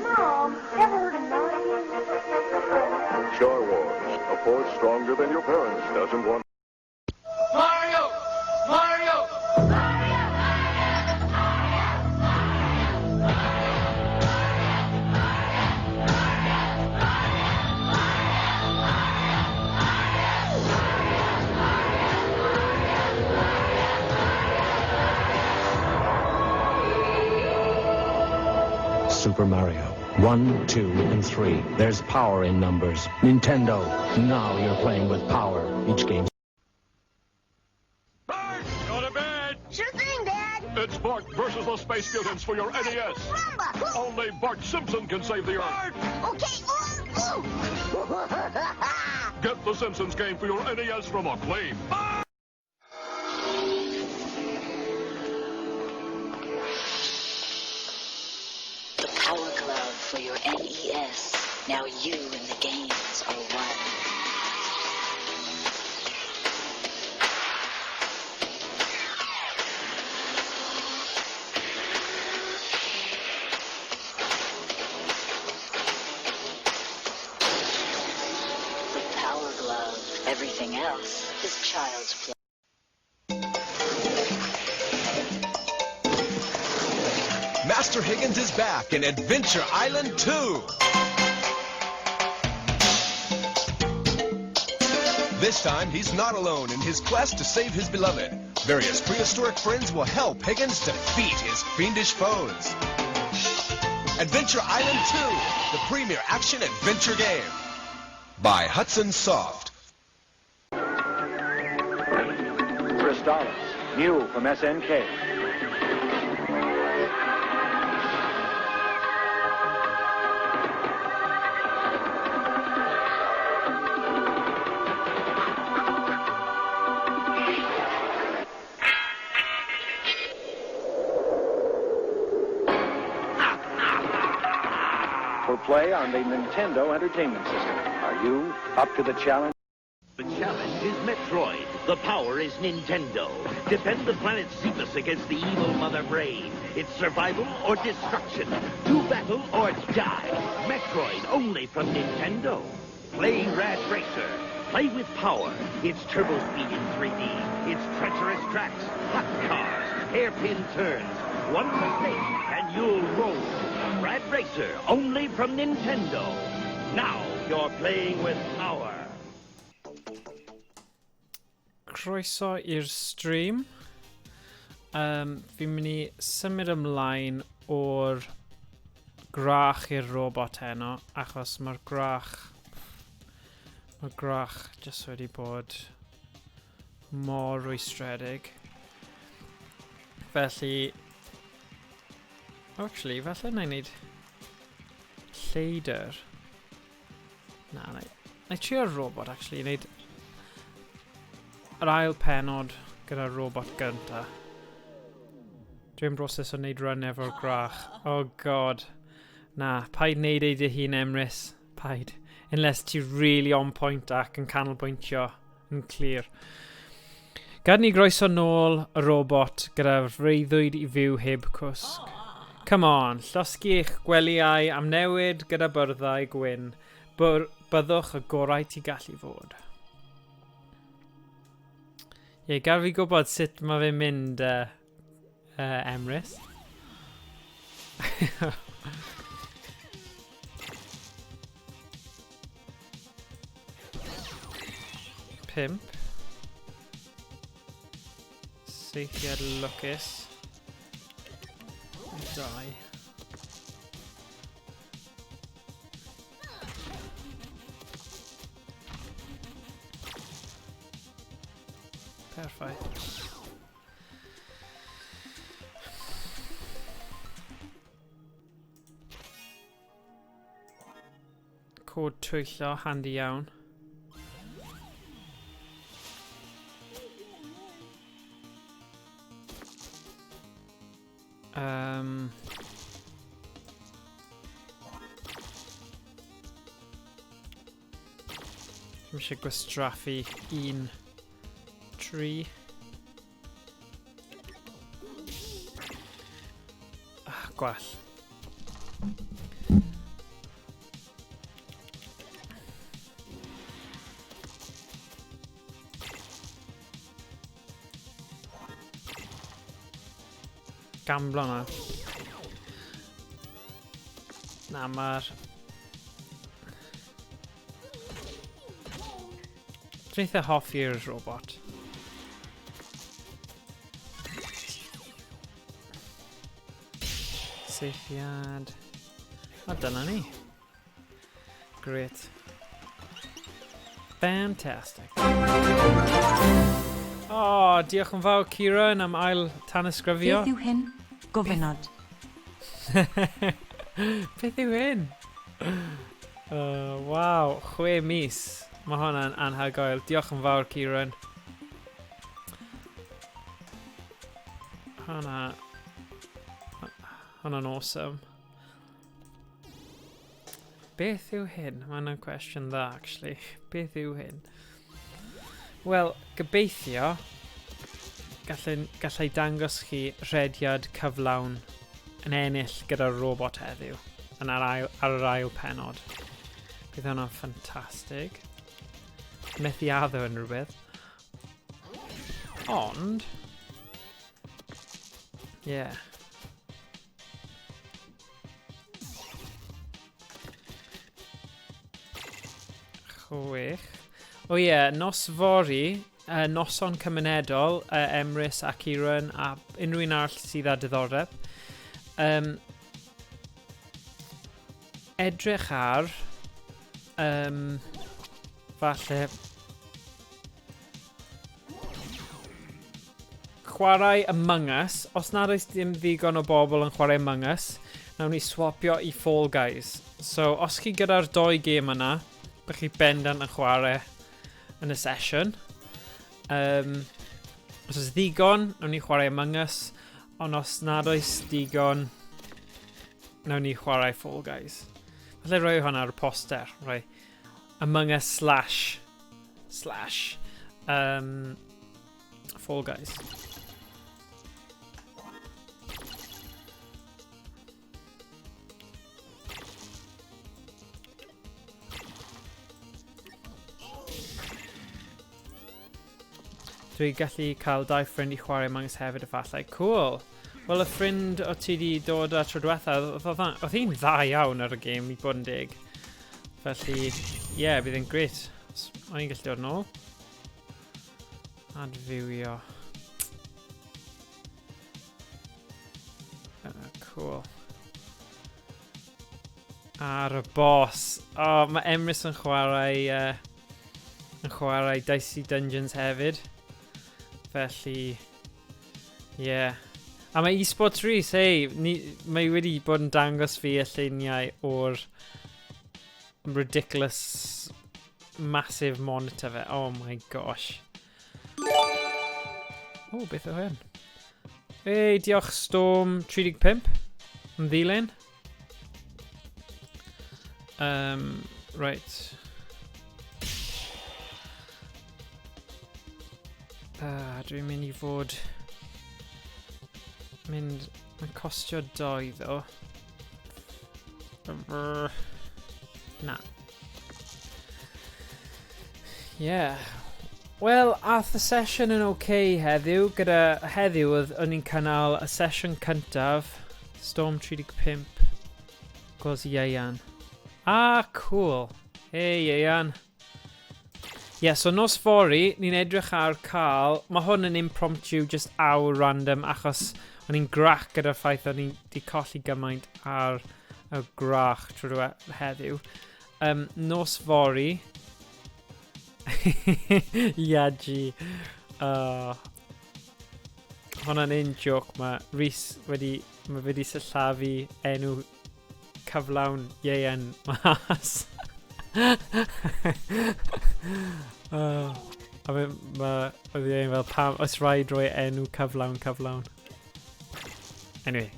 Mom, ever heard of 9? Star Wars, a force stronger than your parents doesn't want. Mario! Mario! Super Mario. 1, 2, and 3. There's power in numbers. Nintendo, now you're playing with power. Each game. Bart! Go to bed! Sure thing, Dad. It's Bart versus the Space Mutants for your NES. Rumba. Only Bart Simpson can save the Earth. Okay. Ooh, ooh. Get the Simpsons game for your NES from Acclaim. The Power Glove for your NES. Now you and the games are one. The Power Glove. Everything else is child's play. Master Higgins is back in Adventure Island 2. This time, he's not alone in his quest to save his beloved. Various prehistoric friends will help Higgins defeat his fiendish foes. Adventure Island 2, the premier action adventure game. By Hudson Soft. Crystalis, new from SNK. For play on the Nintendo Entertainment System. Are you up to the challenge? The challenge is Metroid. The power is Nintendo. Defend the planet Zebes against the evil Mother Brain. It's survival or destruction. Do battle or die. Metroid only from Nintendo. Play Rad Racer. Play with power. It's turbo speed in 3D. It's treacherous tracks, hot cars, hairpin turns. One mistake and you'll roll. Rad Racer only from Nintendo. Now you're playing with power. Croeso i'r stream. Fi'n mynd i symud ymlaen o'r grach i'r robot heno, achos mae'r grach... Mae'r grach jyst wedi bod mor rwystredig. Felly... Actually, falle na i wneud lleidr. Na, na i... Na i trio'r robot, actually, i wneud yr ail penod gyda'r robot gynta. Dwi'n broses o wneud run efo'r grach. Oh god. Na, paid wneud ei dy hun, Emrys. Paid. Unless ti really on point ac yn canolbwyntio yn clir. Gad ni groeso nôl y robot gyda'r freuddwyd i fyw heb cwsg. Come on, llosgi eich gwelyau am newid gyda byrddau gwyn. Byr, byddwch y gorau ti gallu fod. Ie, yeah, gad fi gwybod sut mae fe'n mynd, Emrys. Pump. Seithiad lwcus. 2. Perffaith. Cod twyllo, handy iawn. Dwi'n eisiau gwastraffu un 3. Ah, gwell. Gamblo na. Na, mae'r... Dwi'n eitha hoffi'r robot. Saethiad. A dyna ni. Great. Fantastic. Oh, diolch yn fawr Kieran am ail tanysgrifio. Beth yw hyn? Gofynod. Beth yw hyn? Waw, 6 mis. Mae hwnna'n anhygoel. Diolch yn fawr, Kieran. Hwnna'n awesome. Beth yw hyn? Mae hwnna'n cwestiwn dda, actually. Beth yw hyn? Wel, gobeithio gallai dangos chi rhediad cyflawn yn ennill gyda'r robot heddiw yn ar, ail, ar yr ail penod. Bydd hwnna'n ffantastig. Methu addo unrhyw beth. Ond... Yeah. Chwech. O ie, yeah, nos fory, noson cymunedol, Emrys a Kieran a unrhyw un arall sydd â diddordeb. Edrych ar, falle, chwarae Among Us. Os nad oes dim ddigon o bobl yn chwarae Among Us, nawn ni swapio i Fall Guys. So, os chi gyda'r doi gêm yna, bych chi bendant yn chwarae yn y sesiwn. Os oes ddigon, nawn ni chwarae Among Us, ond os nad oes digon, nawn ni chwarae Fall Guys. Falle rhoi hwnna ar y poster, rhoi Among Us slash slash Fall Guys. Dwi gallu cael dau ffrind i chwarae Among Us hefyd efallai. Cool. Wel, y ffrind o ti di dod â tro diwetha, oedd hi'n dda iawn ar y gêm i bod yn deg. Felly, ie, yeah, bydd yn gret. O'n i'n gallu dod nôl. Adfywio. Cool. Ar y boss. Oh, mae Emrys yn chwarae Dicey Dungeons hefyd. Felly, yeah. A mae eSports Rhys, hei, mae wedi bod yn dangos fi y lluniau o'r ridiculous massive monitor fe. Oh my gosh. O, beth yw hyn? Ei, diolch Storm 35 yn ddilyn. Right. Dwi'n mynd i fod... Mynd... Mae'n costio 2 ddo. Na. Yeah. Wel, ath y sesiwn yn okay heddiw. Gyda heddiw oedd o'n i'n cynnal y sesiwn cyntaf. Storm 35. Gwrs Ieuan. Ah, cool. Hey, Ieuan. Yeah, so nos fory, ni'n edrych ar cael... Mae hwn yn impromptu, just awr random, achos o'n i'n grac gyda'r ffaith o'n i wedi colli gymaint ar y grach trwy heddiw. Nos fory... Iaji. Hwnna'n un joke mae Rhys wedi... Mae wedi sillafu enw cyflawn Ieuan mas. A oedd Ieuan fel pam oes rhaid rhoi enw cyflawn. Anyway.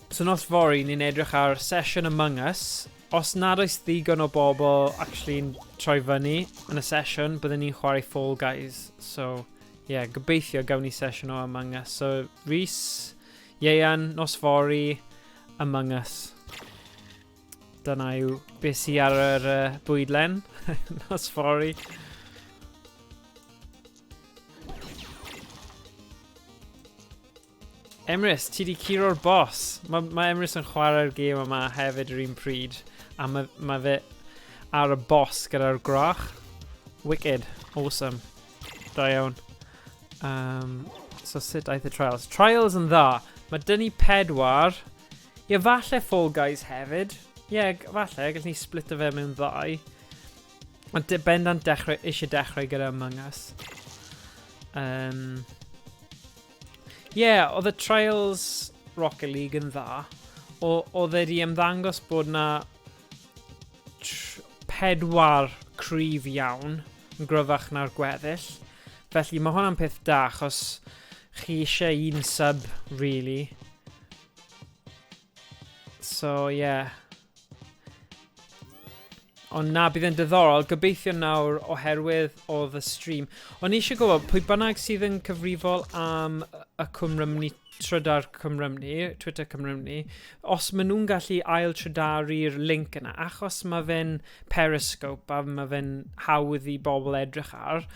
So nos fory, ni'n edrych ar session Among Us. Os nad oes ddigon o bobl actually'n troi fyny yn y sesiwn, byddwn ni'n chwarae Fall Guys. So, yeah, gobeithio gawn ni sesiwn o Among Us. So, Rhys, Ieuan, nos fory, Among Us. Dyna yw beth sydd ar yr bwydlen nos fory. Emrys, ti di curo'r boss. Mae ma Emrys yn chwarae'r gêm yma hefyd yr un pryd. A mae, ma fe ar y boss gyda'r grach. Wicked. Awesome. Da iawn. So sut aeth y trials? Trials yn dda. Mae dyn ni pedwar. Ie, falle Fall Guys hefyd. Ie, yeah, falle, gallwn ni splito fe mewn ddau. Ond bendant dechrau, eisiau dechrau gyda Among Us. Yeah, oedd y Trials Rocket League yn dda. Oedd e di ymddangos bod na pedwar cryf iawn yn gryfach na'r gweddill. Felly mae hwnna'n peth da achos chi eisiau un sub, really. So, yeah. Ond na, bydd yn diddorol. Gobeithio nawr oherwydd oedd y stream. O'n i eisiau gwybod, pwy bynnag sydd yn cyfrifol am y Cwmrymni, trydar Cwmrymni, Twitter Cymrymni, os maen nhw'n gallu ail trydaru'r link yna, achos mae fe'n Periscope a mae fe'n hawdd i bobl edrych ar,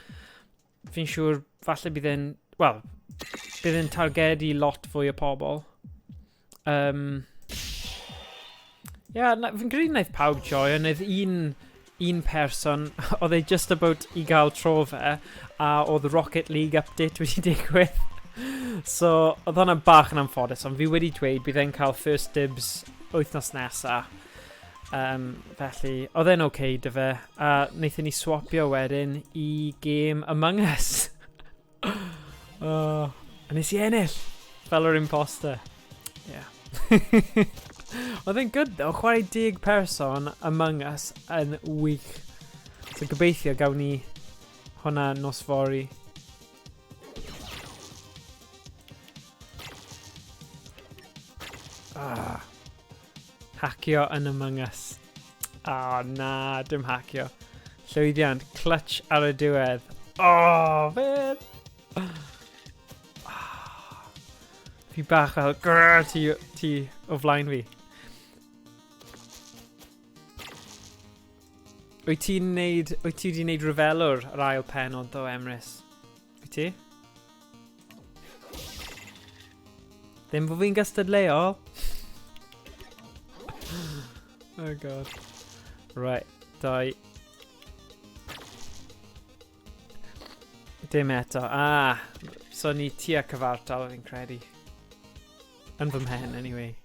fi'n siŵr falle bydd e'n, wel, bydd e'n targedu lot fwy o pobl. Yeah, na, fi'n credu wnaeth pawb joio, wnaeth un person, oedd e just about i gael tro fe, a oedd Rocket League update wedi digwydd. So, oedd hwnna bach yn anffodus, ond fi wedi dweud bydd e'n cael first dibs wythnos nesa. Felly, oedd e'n oce okay dy fe, a wnaethon ni swapio wedyn i gêm Among Us. Oh, a nes i ennill, fel yr imposter. Yeah. Oedd e'n good though, chwarae 10 person Among Us yn wych. So gobeithio gawn ni hwnna nos fory. Ah. Hacio yn Among Us. Ah, oh, na, dim hacio. Llwyddiant, clutch ar y diwedd. Oh, man! Ah. Fi bach fel, grrr, ti o flaen fi. Wyt ti'n neud, wyt ti wedi neud ryfelwr yr ail penod ddo, Emrys? Wyt ti? Ddim bod fi'n gystadleuol. Oh god. Right, dau. Dim eto. Ah, so ni tua cyfartal fi'n credu. Yn fy mhen, anyway.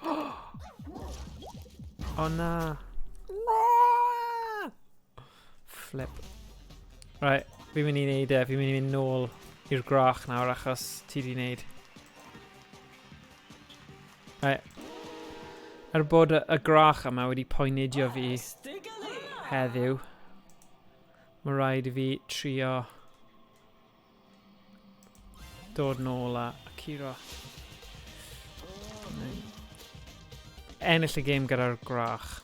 Oh na. Na! Flip. Right, fi'n mynd i wneud e. Fi'n mynd i mynd nôl i'r grach nawr achos ti di wneud. Right. Er bod y grach yma wedi poenidio fi heddiw, mae rhaid i fi trio dod nôl a curo. Ennill y gêm gyda'r grach.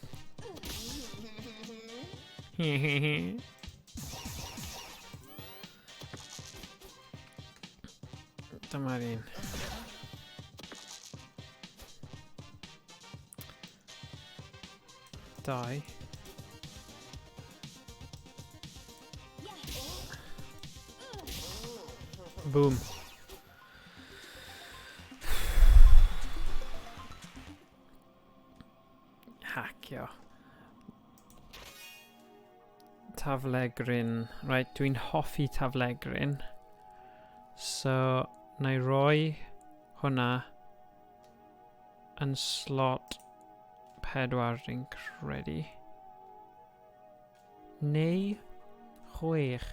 Dyma'r un. Dau. Boom. Hacio. Taflegryn. Right, dwi'n hoffi taflegryn. So, na i roi hwnna yn slot 4 dwi'n credu. Neu 6.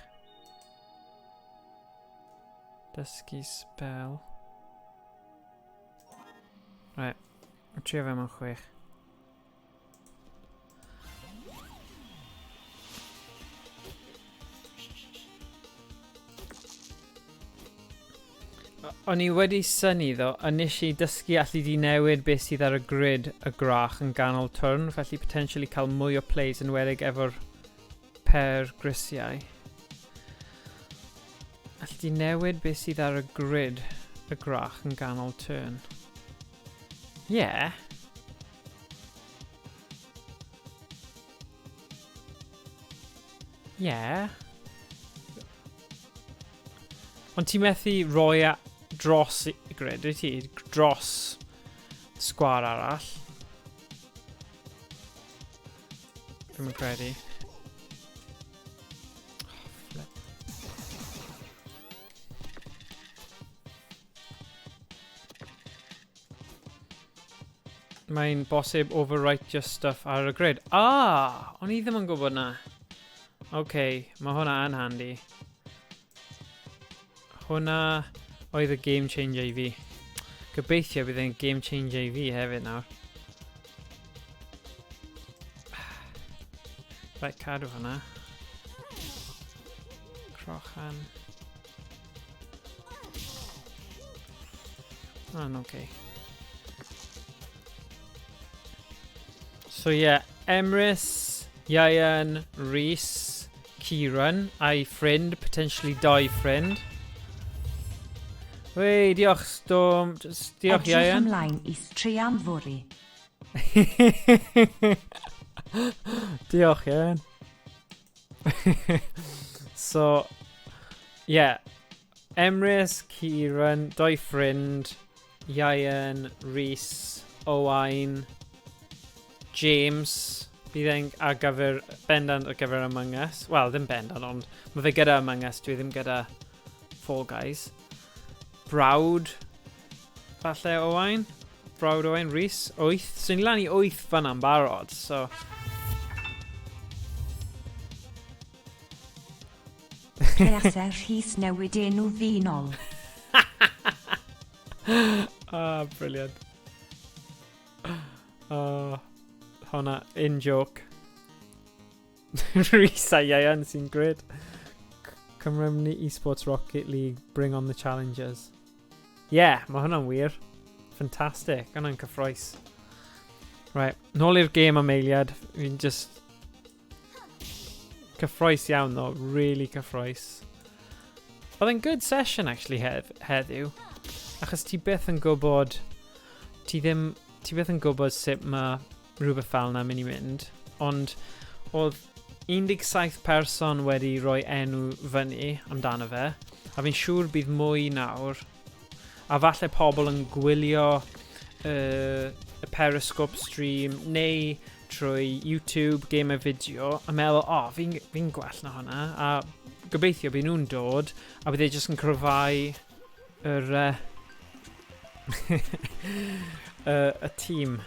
Dysgu spel. Right, trio fe mewn 6. O'n i wedi synnu ddo, a nes i dysgu allu di newid beth sydd ar y grid y gwrach yn ganol turn, felly potentially cael mwy o plays yn wedig efo'r per grisiau. Allu di newid beth sydd ar y grid y gwrach yn ganol turn. Yeah. Yeah. Ond ti'n methu roi e dros y grid, wyt ti? Dros sgwar arall. Dwi'n yn credu. Oh, flip. Mae'n bosib overwrite just stuff ar y grid. Ah! O'n i ddim yn gwybod na. Oce, okay, mae hwnna yn handy. Hwnna oedd y game changer i fi. Gobeithio bydd e'n game changer i fi hefyd nawr. Right, cadw hwnna. Crochan. Mae'n oce. Okay. So yeah, Emrys, Ian, Rhys, Kieran, a'i ffrind, potentially dau ffrind. Wei, diolch Storm, diolch Edrych Ian. ymlaen i stream fory. Diolch Ian. So, yeah. Emrys, Kieran, dau ffrind, Ian, Rhys, Owain, James, bydd e'n ar gyfer, bendant ar gyfer Among Us. Wel, ddim bendant, ond mae fe gyda Among Us, dwi ddim gyda Fall Guys. Brawd, falle Owain? Brawd Owain, Rhys, 8. So ni lan i 8 fanna'n barod, so... Please Rhys newid enw fi nôl. Ah, brilliant. Oh, hwnna, in joke. Rhys a Ieuan sy'n gred. Cymru Esports Rocket League, bring on the challengers. Yeah, mae hwnna'n wir. Fantastic, hwnna'n cyffroes. Right, nôl i'r gêm am eiliad. Fi'n just... Cyffroes iawn ddo, really cyffroes. Oedd e'n good session actually hedd heddiw. Achos ti byth yn gwybod... Ti ddim... Ti byth yn gwybod sut mae rhywbeth fel yna mynd i mynd. Ond oedd 17 person wedi rhoi enw fyny amdano fe. A fi'n siŵr bydd mwy nawr. A falle pobl yn gwylio y Periscope stream neu trwy YouTube, game a video, a meddwl, o, oh, fi'n fi gwell na hwnna. A gobeithio bydd nhw'n dod, a bydd e jyst yn cryfhau yr, y tîm.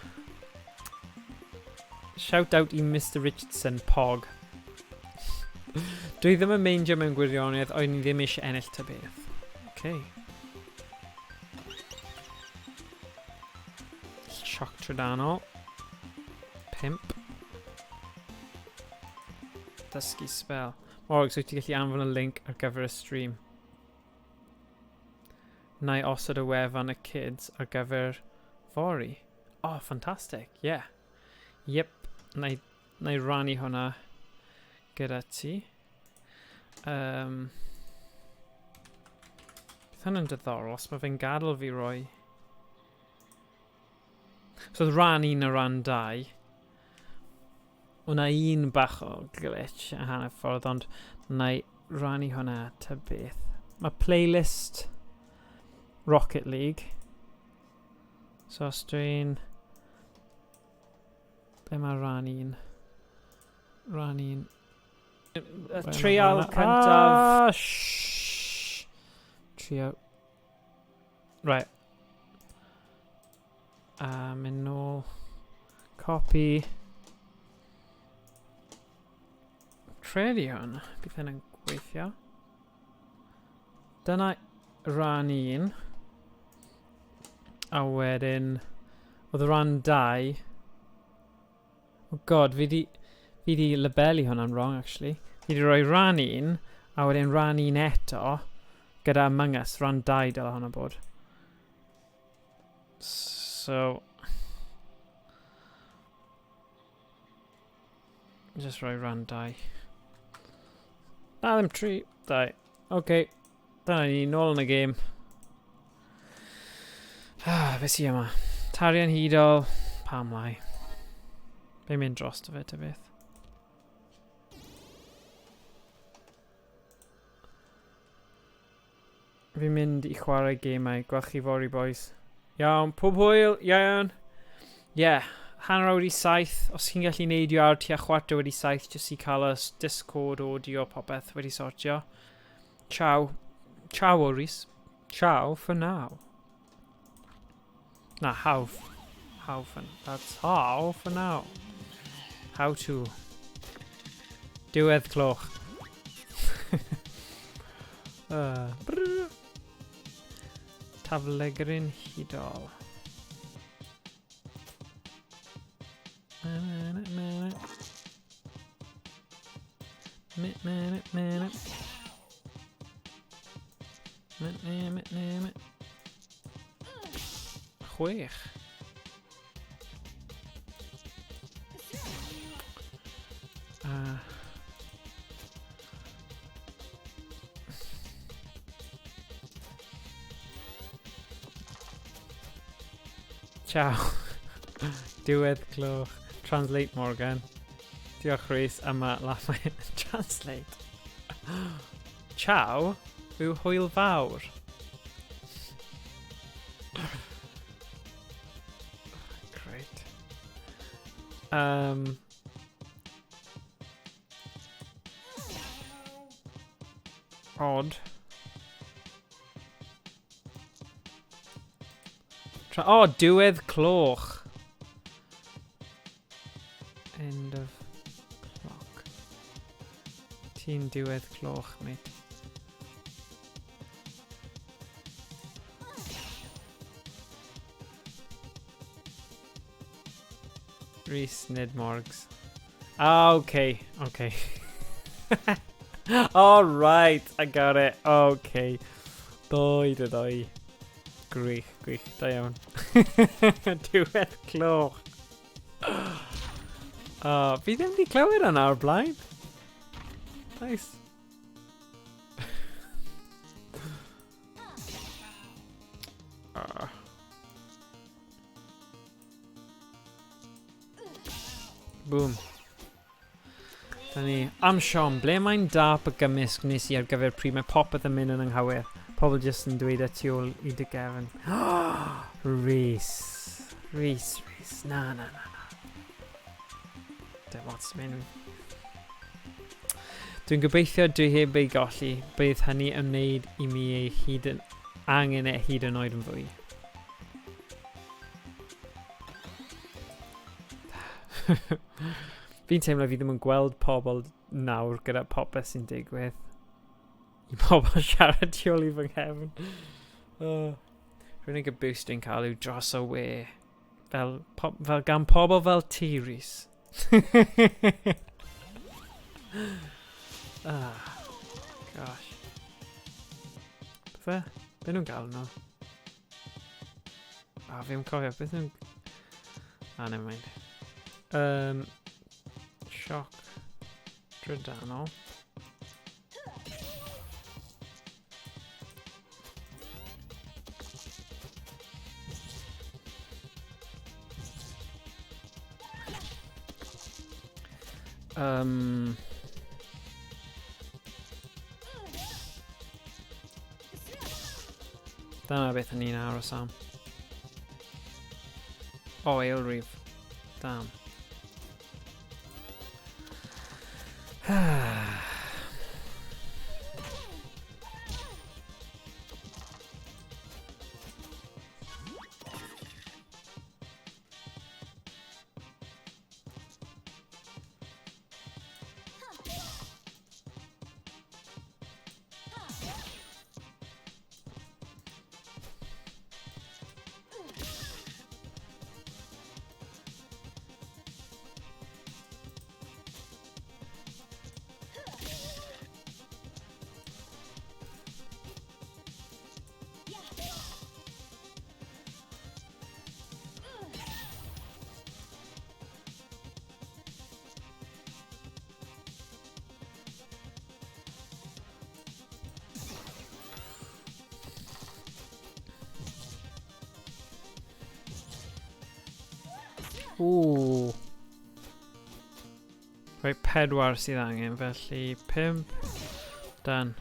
Shout out i Mr Richardson, Pog. Dwi ddim yn meindio mewn gwirionedd, ond ni ddim eisiau ennill ta beth. Okay. Sioc trydanol. 5. Dysgu spell. Morg, so ti'n gallu anfon y link ar gyfer y stream. Na i osod y wefan y kids ar gyfer fory. Oh, fantastic, yeah. Yep, na i, na i rannu hwnna gyda ti. Bydd hwnna'n diddorol os mae fe'n gadael fi roi. So oedd rhan 1 a rhan 2. Hwna un bach o glitch a hanner ffordd, ond na i rannu hwnna ta beth. Mae playlist Rocket League. So os dwi'n... Be mae rhan 1? Rhan 1. Y trial cyntaf. Ah, shh. Trio. Right. A mynd nôl. Copy. Credu hwn. Bydd hyn yn gweithio. Dyna rhan 1. A wedyn, oedd rhan 2. Oh god, fi di labelu hwnna'n wrong, actually. Fi di rhoi rhan 1, a wedyn rhan 1 eto, gyda Among Us, rhan 2 dyle hwnna bod. So... Just rhoi rhan 2. Na, ddim 3. 2. OK. Dyna ni, nôl yn y gêm. Ah, beth sy'n yma? Tarian hudol. Pam lai? Fe'n mynd dros fe, ta beth. Fi'n mynd i chwarae gemau. Gwelch chi fory, boys. Iawn, pob hwyl, iawn. Ie, yeah, 7:30. Os chi'n gallu neidio ar tua 7:15, jyst i cael y Discord audio popeth wedi sortio. Ciao. Ciao, Oris. Ciao for now. Na, how. How for... That's how for now. How to. Diwedd cloch. Brr. Taflegryn hudol. Chwech. Ciao. Diwedd cloch. Translate Morgan. Diolch Rhys am y laffau. Translate. Ciao yw hwyl fawr. Great. Odd. Tra oh, diwedd cloch. End of clock. Ti'n diwedd cloch, mate. Rhys, nid Morgs. Ah, okay, okay. All right, I got it. Okay. Doi, doi, doi. Gwych, gwych, da iawn. Diwedd cloch. Oh, fi ddim wedi clywed hwnna o'r blaen. Nice. Boom. Da ni. Am Siom, ble mae'n darp y gymysg nes i ar gyfer pryd mae popeth yn mynd yn anghywir? Pobl jyst yn dweud e tu ôl i dy gefn. Rhys. Rhys, Rhys. Na, na, na, na. Dim ots, mynd. Dwi'n gobeithio dwi heb ei golli. Bydd hynny yn wneud i mi ei hyd yn angen e hyd yn oed yn fwy. Fi'n teimlo fi ddim yn gweld pobl nawr gyda popeth sy'n digwydd. I pobl siarad tu ôl i fy nghefn. Oh. Rwy'n unig y boost dwi'n cael yw dros y we. Fel, fel gan pobl fel ti, Rhys. Ah, gosh. Be? Be nhw'n gael nhw? Ah, fi'n cofio, beth nhw'n... Ah, never mind. Sioc drydanol. Dyna beth o'n i'n aros am. O, eilrif. Damn. Ooh. Reit, 4 sydd angen, felly 5. Done.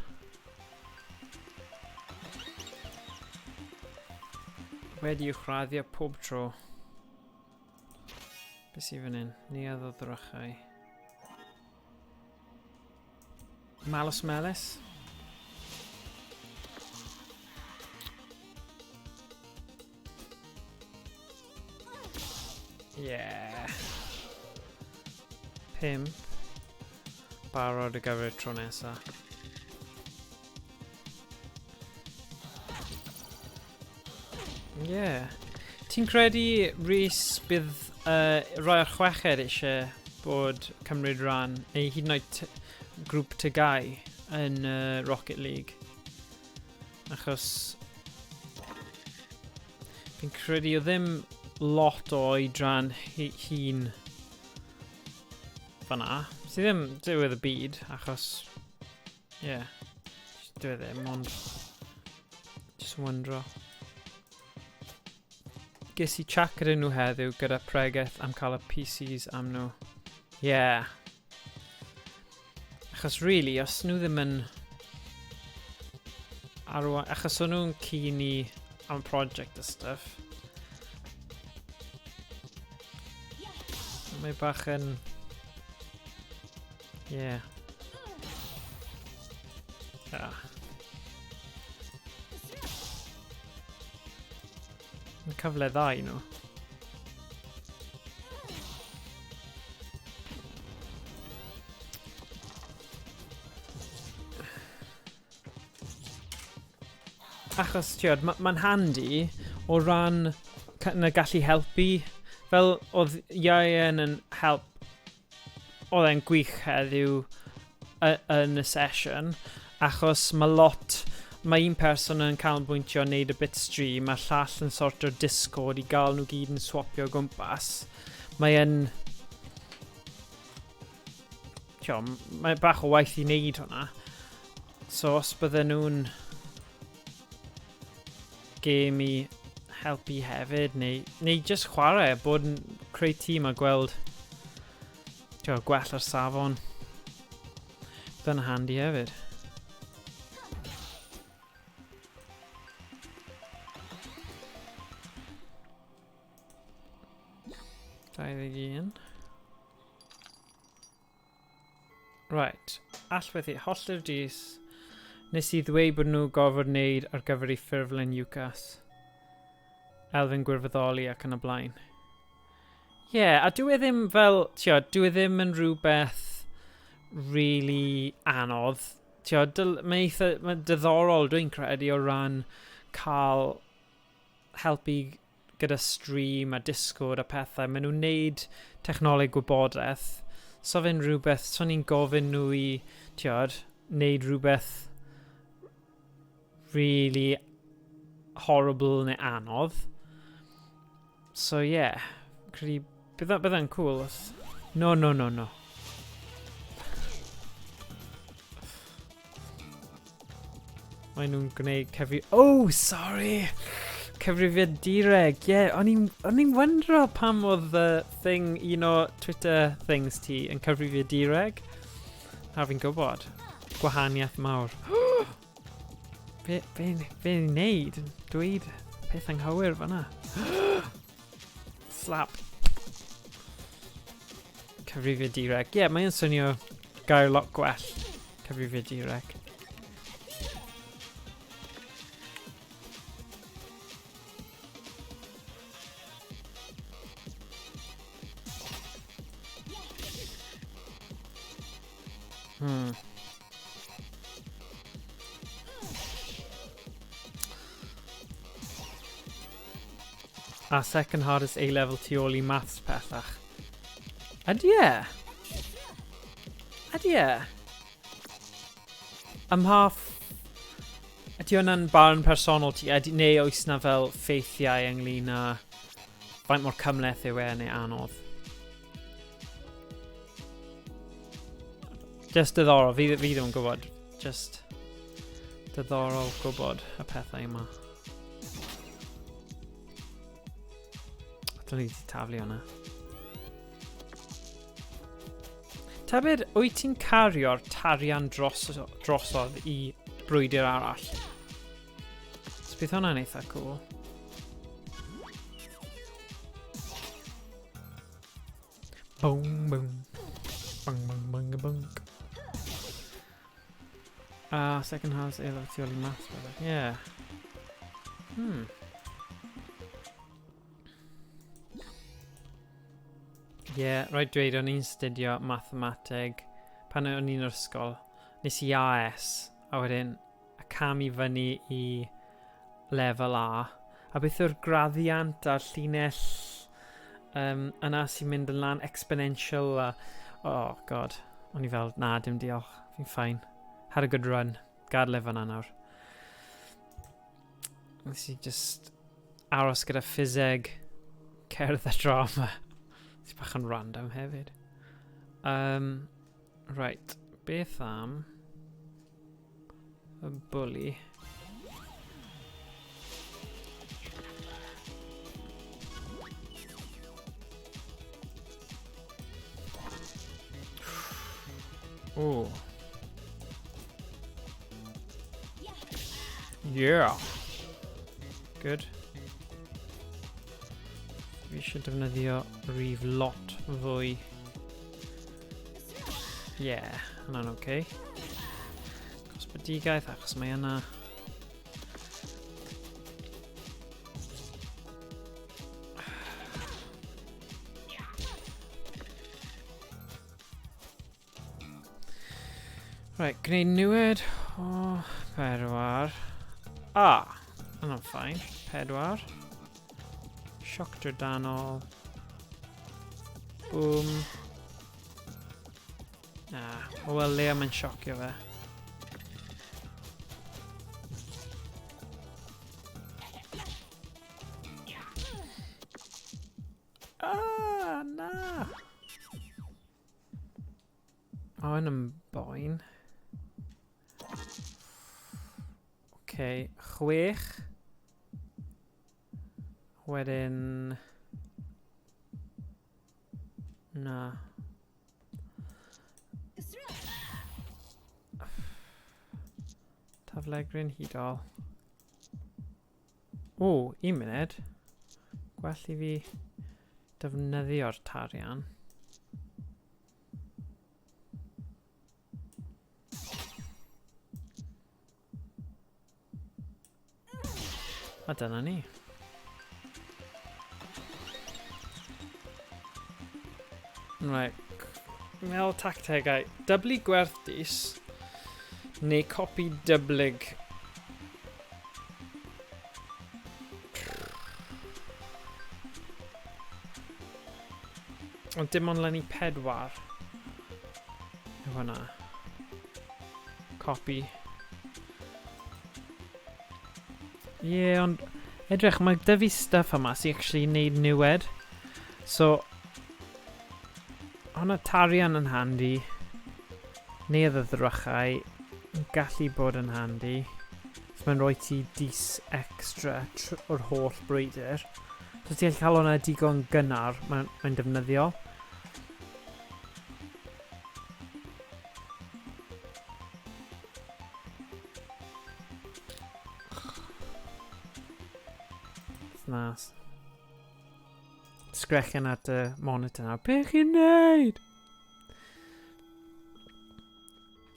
Wedi uwchraddio pob tro. Be sydd fan hyn? Neuadd o ddrychau. Malus Melus. Yeah. 5. Barod ar gyfer y tro nesa. Yeah. Ti'n credu, Rhys, bydd rai o'r chweched eisiau bod cymryd rhan, neu hyd yn oed grŵp TGAU yn Rocket League? Achos fi'n credu o ddim lot o oedran hun fanna. Sydd ddim diwedd y byd, achos, ie, yeah, dyw e ddim, ond just wondro. Ges i chat gyda nhw heddiw gyda pregeth am cael y PCs am nhw. Yeah. Achos really, os nhw ddim yn arwain... Achos o'n nhw'n keen i am project a stuff. Mae bach yn... Yeah. Ah. Mae cyfle dda i nhw. Achos, ti'n mae'n ma handi o ran na gallu helpu. Fel oedd Ieuan yn help, oedd e'n gwych heddiw yn y sesiwn, achos mae lot, mae un person yn canolbwyntio wneud y bit stream, a llall yn sorto'r Discord i gael nhw gyd yn swapio o gwmpas. Mae yn... Tio, mae bach o waith i wneud hwnna. So os bydden nhw'n gêm i helpu hefyd, neu just chwarae, bod yn creu tîm a gweld tio, gwella'r safon. Bydd yn handi hefyd. 21. Right. Allweddi, hollti'r dis. Nes i ddweud bod nhw gorfod wneud ar gyfer eu ffurflen UCAS. Elfen gwirfoddoli ac yn y blaen. Ie, yeah, a dyw e ddim fel, tio, dyw e ddim yn rhywbeth really anodd. Tio, mae eitha, mae diddorol dwi'n credu o ran cael helpu gyda stream a Discord a pethau. Maen nhw'n neud technoleg gwybodaeth. So fe'n rhywbeth, so ni'n gofyn nhw i, tiod, neud rhywbeth really horrible neu anodd. So yeah, credu, bydda'n cool os... No, no, no, no. Mae nhw'n gwneud cyfri... Oh, sorry! Cyfrifiadureg, ie. Yeah, o'n i'n wondro pam oedd y thing, un o Twitter things ti yn cyfrifiadureg. A fi'n gwybod. Gwahaniaeth mawr. Be ni'n neud? Dweud peth anghywir fan'na. Slap. Cyfrifiadureg. Ie, yeah, mae'n swnio gair lot gwell. Cyfrifiadureg. A second hardest A-level tu ôl i maths pellach. Ydy e? Ydy e? Ym mha... Ydy hwnna'n barn personol ti? Ydy, neu oes na fel ffeithiau ynglyn â faint mor cymhleth yw e neu anodd? Just diddorol, fi ddim yn gwybod. Just diddorol gwybod y pethau yma. Dylen ni wedi taflu hwnna. Tybed, wyt ti'n cario'r tarian dros, drosodd i brwydr arall? So bydd hwnna'n eitha cool. Boom, boom. Bang, bang, bang, bang. Ah, second half efo tu ôl i maths. Yeah. Yeah, rhaid dweud, o'n i'n studio mathemateg pan o'n i'n yr ysgol. Nes i AS, a wedyn y cam i fyny i lefel A. A beth yw'r graddiant a'r llinell yna sy'n mynd yn lan exponential a... Oh, god. O'n i fel, na, dim diolch. Fi'n fine. Had a good run. Gadael e fan'na nawr. Nes i just aros gyda ffiseg, cerdd a drama. Sy'n bach yn random hefyd. Right, beth am y bully? Ooh. Yeah. Good. Fi eisiau defnyddio rif lot fwy. Yeah, hwnna'n oce. Okay. Cosbedigaeth, achos mae yna. Right, gwneud niwed o 4. Ah, hwnna'n fine. 4. Sioc drydanol. Boom. Ah, o wel, lea mae'n siocio fe. Ah, na! O, yn yn boen. Oce, 6. Wedyn... Na. Taflegryn hudol. O, un munud. Gwell i fi defnyddio'r tarian. A dyna ni. Right. Meddwl tactegau. Dyblu gwerth dis neu copi dyblyg. Ond dim ond lenni 4. Yw hwnna. Copi. Ie, yeah, ond edrych, mae 'da fi stuff yma sy'n actually neud niwed. So, hwnna tarian yn handi. Neu y ddrychau yn gallu bod yn handi. So mae'n rhoi ti dis extra o'r holl brwydr. So ti'n gallu cael hwnna digon gynnar, mae'n defnyddiol. Nas. Sgrechian at y monitor nawr. Be chi'n neud?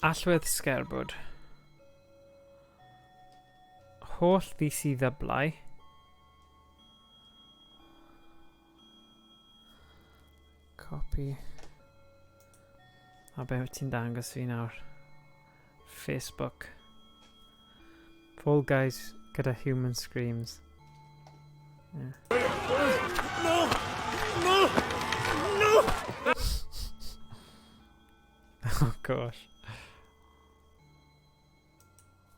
Allwedd sgerbwd. Holl ddys i ddyblau. Copy. A be ti'n dangos fi nawr? Facebook. Fall Guys gyda human screams. Yeah. No! No! No! Oh gosh.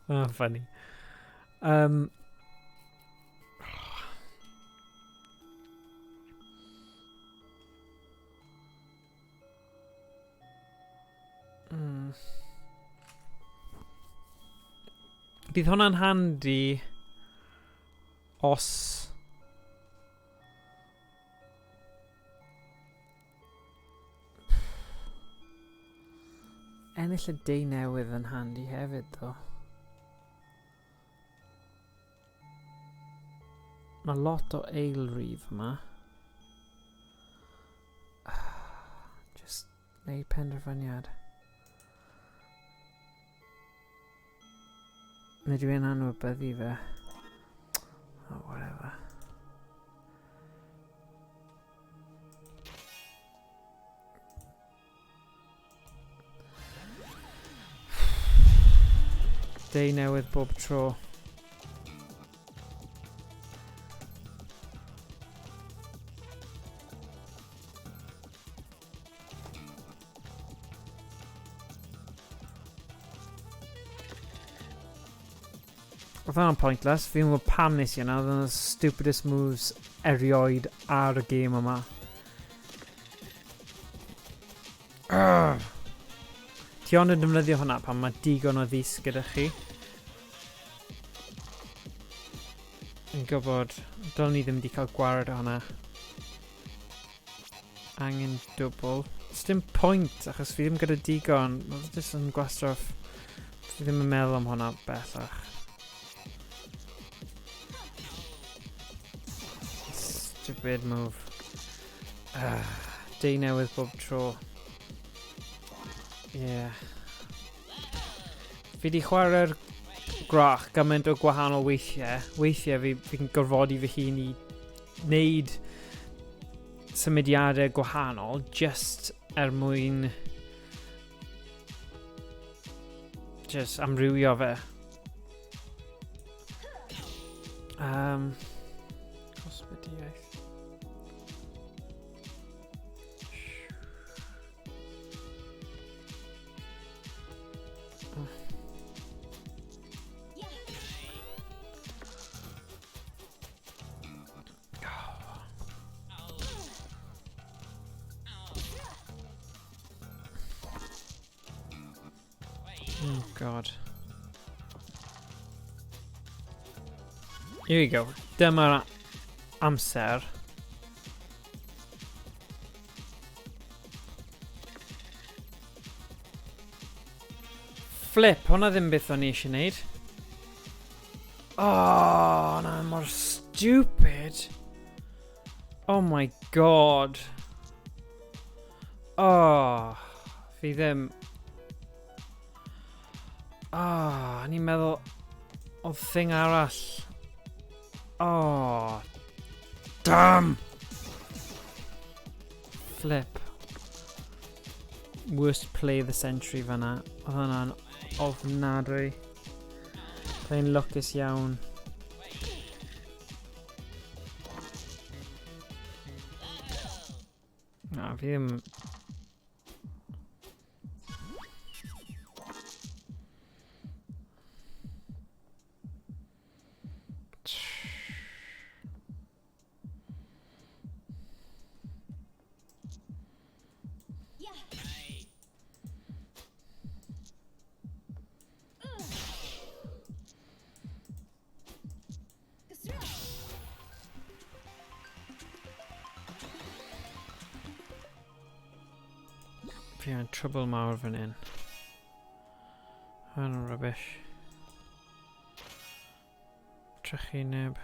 Oh, funny. Bydd hwnna'n handi os... Ennill y dei newydd yn handi hefyd, ddo. Mae lot o eilrif yma. Just neud penderfyniad. Neu dwi'n anwybyddu fe. Oh, whatever. Dei newydd bob tro. Oedd hwnna'n pointless. Fi'n gwybod pam nes i yna. Oedd hwnna'n stupidest moves erioed ar y gêm yma. Arrgh. Ti ond yn defnyddio hwnna pan mae digon o ddis gyda chi. Yn gwybod, dylwn ni ddim wedi cael gwared o hwnna. Angen dwbl. Does dim pwynt, achos fi ddim gyda digon. Mae'n jyst yn gwastraff. Fi ddim yn meddwl am hwnna bellach. Stupid move. Dei newydd bob tro. Yeah. Fi di chwarae'r gwrach gymaint o gwahanol weithiau. Weithiau fi'n fi gorfodi fy hun i wneud symudiadau gwahanol just er mwyn just amrywio fe. Cosmediaeth. Oh god. Here we go. Dyma'r amser. Flip, hwnna ddim beth o'n i eisiau gwneud. Oh, na mor stupid. Oh my god. Oh, fi ddim... Oh, o'n i'n meddwl oedd thing arall. Oh, damn! Flip. Worst play of the century fanna. Oedd hwnna'n ofnadwy. Fe'n lwcus iawn. Na, fi ddim... Fi yn trouble mawr fan hyn. Hwn yn rubbish. Trychineb.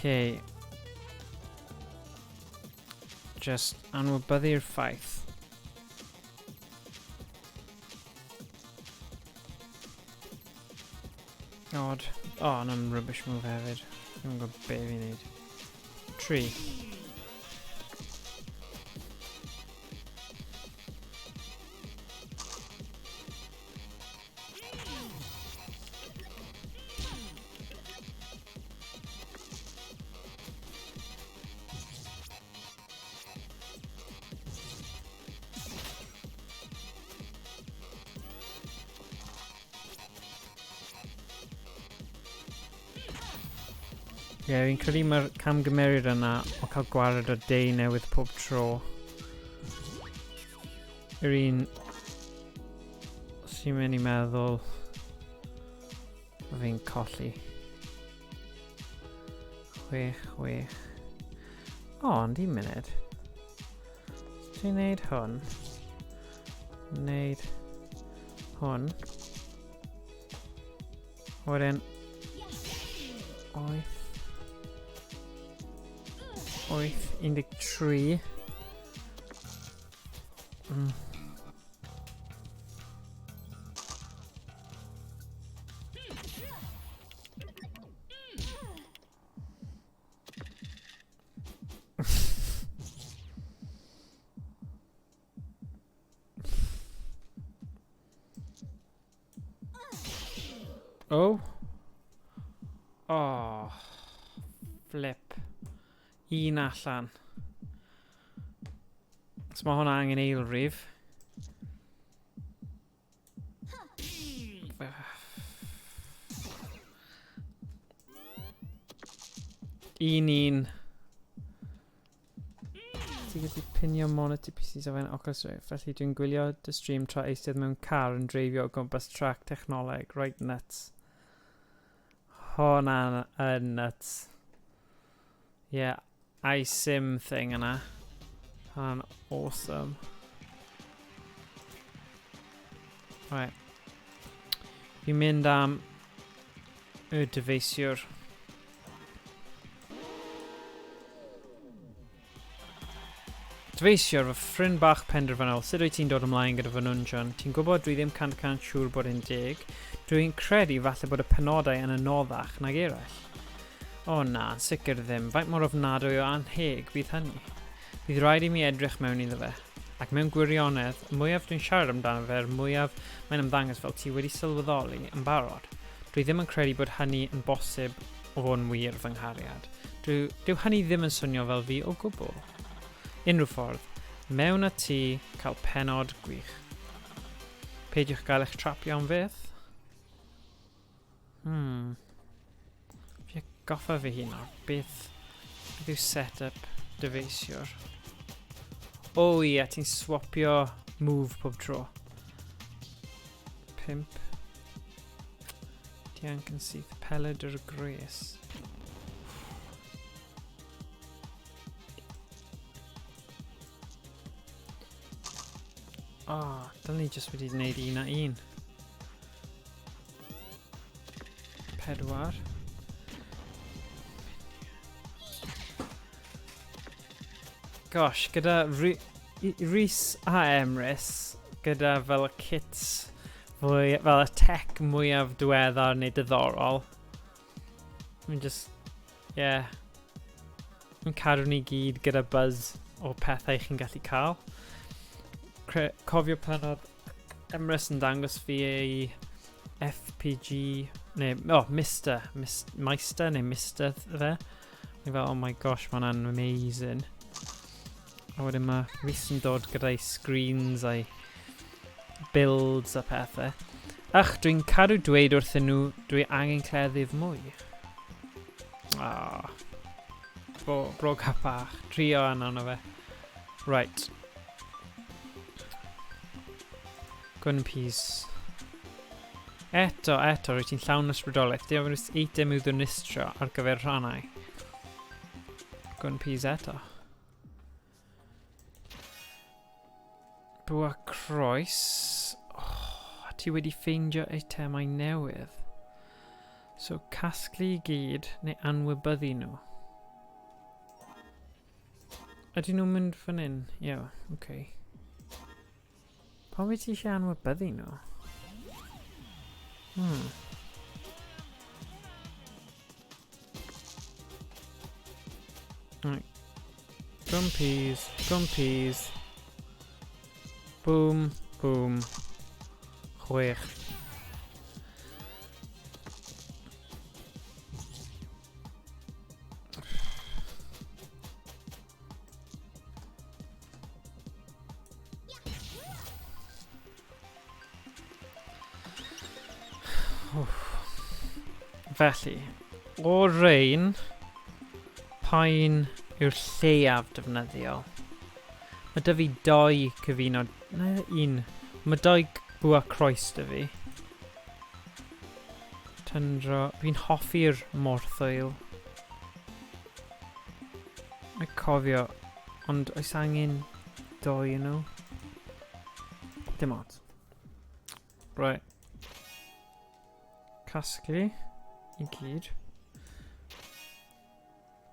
Okay. Just anwybyddu'r ffaith. Odd. O, oh, yna'n rubbish move hefyd. Dwi'n gwybod be fi'n neud. 3. Ie, yeah, fi'n credu mae'r camgymeriad yna o cael gwared o day newydd pob tro. Yr un sy'n mynd i meddwl fi'n colli. 6, 6. O, ond un munud. Dwi'n neud hwn. Neud hwn. Wedyn 8 8 13. Oh. Oh. Flip. Un allan. So mae hwnna angen eilrif. Un un. Ti'n gallu pinio monitor PCs o fewn Oculus Rift, felly dwi'n gwylio dy stream tra eistedd mewn car yn dreifio o gwmpas track technoleg, right nuts. Hwnna'n yn nuts. Yeah, iSim thing yna. Hwnna'n awesome. Right. Fi'n mynd am y dyfeisiwr. Dyfeisiwr, fy ffrind bach penderfynol, sut wyt ti'n dod ymlaen gyda fy nwnjon? Ti'n gwybod dwi ddim 100% siŵr bod e'n deg. Dwi'n credu falle bod y penodau yn anoddach nag eraill. O na, yn sicr ddim. Faint mor ofnadwy o anheg fydd hynny? Bydd rhaid i mi edrych mewn iddo fe. Ac mewn gwirionedd, y mwyaf dwi'n siarad amdano fe, yr mwyaf mae'n ymddangos fel ti wedi sylweddoli yn barod. Dwi ddim yn credu bod hynny yn bosib o fod yn wir, fy nghariad. Dyw hynny ddim yn swnio fel fi o gwbl. Unrhyw ffordd, mewn â ti, cael pennod gwych. Peidiwch gael eich trapio am fyth. Fi atgoffa fy hun o'r beth yw set-up dyfeisiwr. O ie, ti'n swapio move pob tro. 5. Dianc yn syth peled yr gres. O, oh, dylen ni jyst wedi gwneud un a un. 4. Gosh, gyda Rhys a Emrys, gyda fel y kits fwy, fel y tech mwyaf diweddar neu diddorol. Mae'n just, yeah. Mae'n cadw ni gyd gyda buzz o pethau chi'n gallu cael. Cofio pan oedd Emrys yn dangos fi ei FPG, neu, oh, Mister, Meister neu Mister fe. O'n i fel, oh my gosh, mae hwnna'n amazing. A wedyn mae Rhys yn dod gyda'i screens a'i builds a pethau. Ach, dwi'n cadw dweud wrthyn nhw dwi angen cleddyf mwy. Ah. Bro cap bach. Trio arno fe. Right. Gun piece. Eto, eto, rwyt ti'n llawn ysbrydoliaeth. Dim ond eitem i'w ddinistrio ar gyfer rhannau. Gun piece eto. Bwa croes. Oh, ti wedi ffeindio eitemau newydd. So, casglu i gyd neu anwybyddu nhw. Ydyn nhw'n mynd fan hyn? Ie, yeah, oce. Okay. Pam wyt ti eisiau anwybyddu nhw? Right. Gumpies, gumpies. Boom, boom. 6. Felly, o rein, Pa un yw'r lleiaf defnyddiol? Mae 'da fi dou cyfuno... Na, un. Mae dou bwa croes 'da fi. Tyndro... Fi'n hoffi'r morthwyl. Mae cofio, ond oes angen dou yn nhw? Dim ots. Right. Casglu i gyd.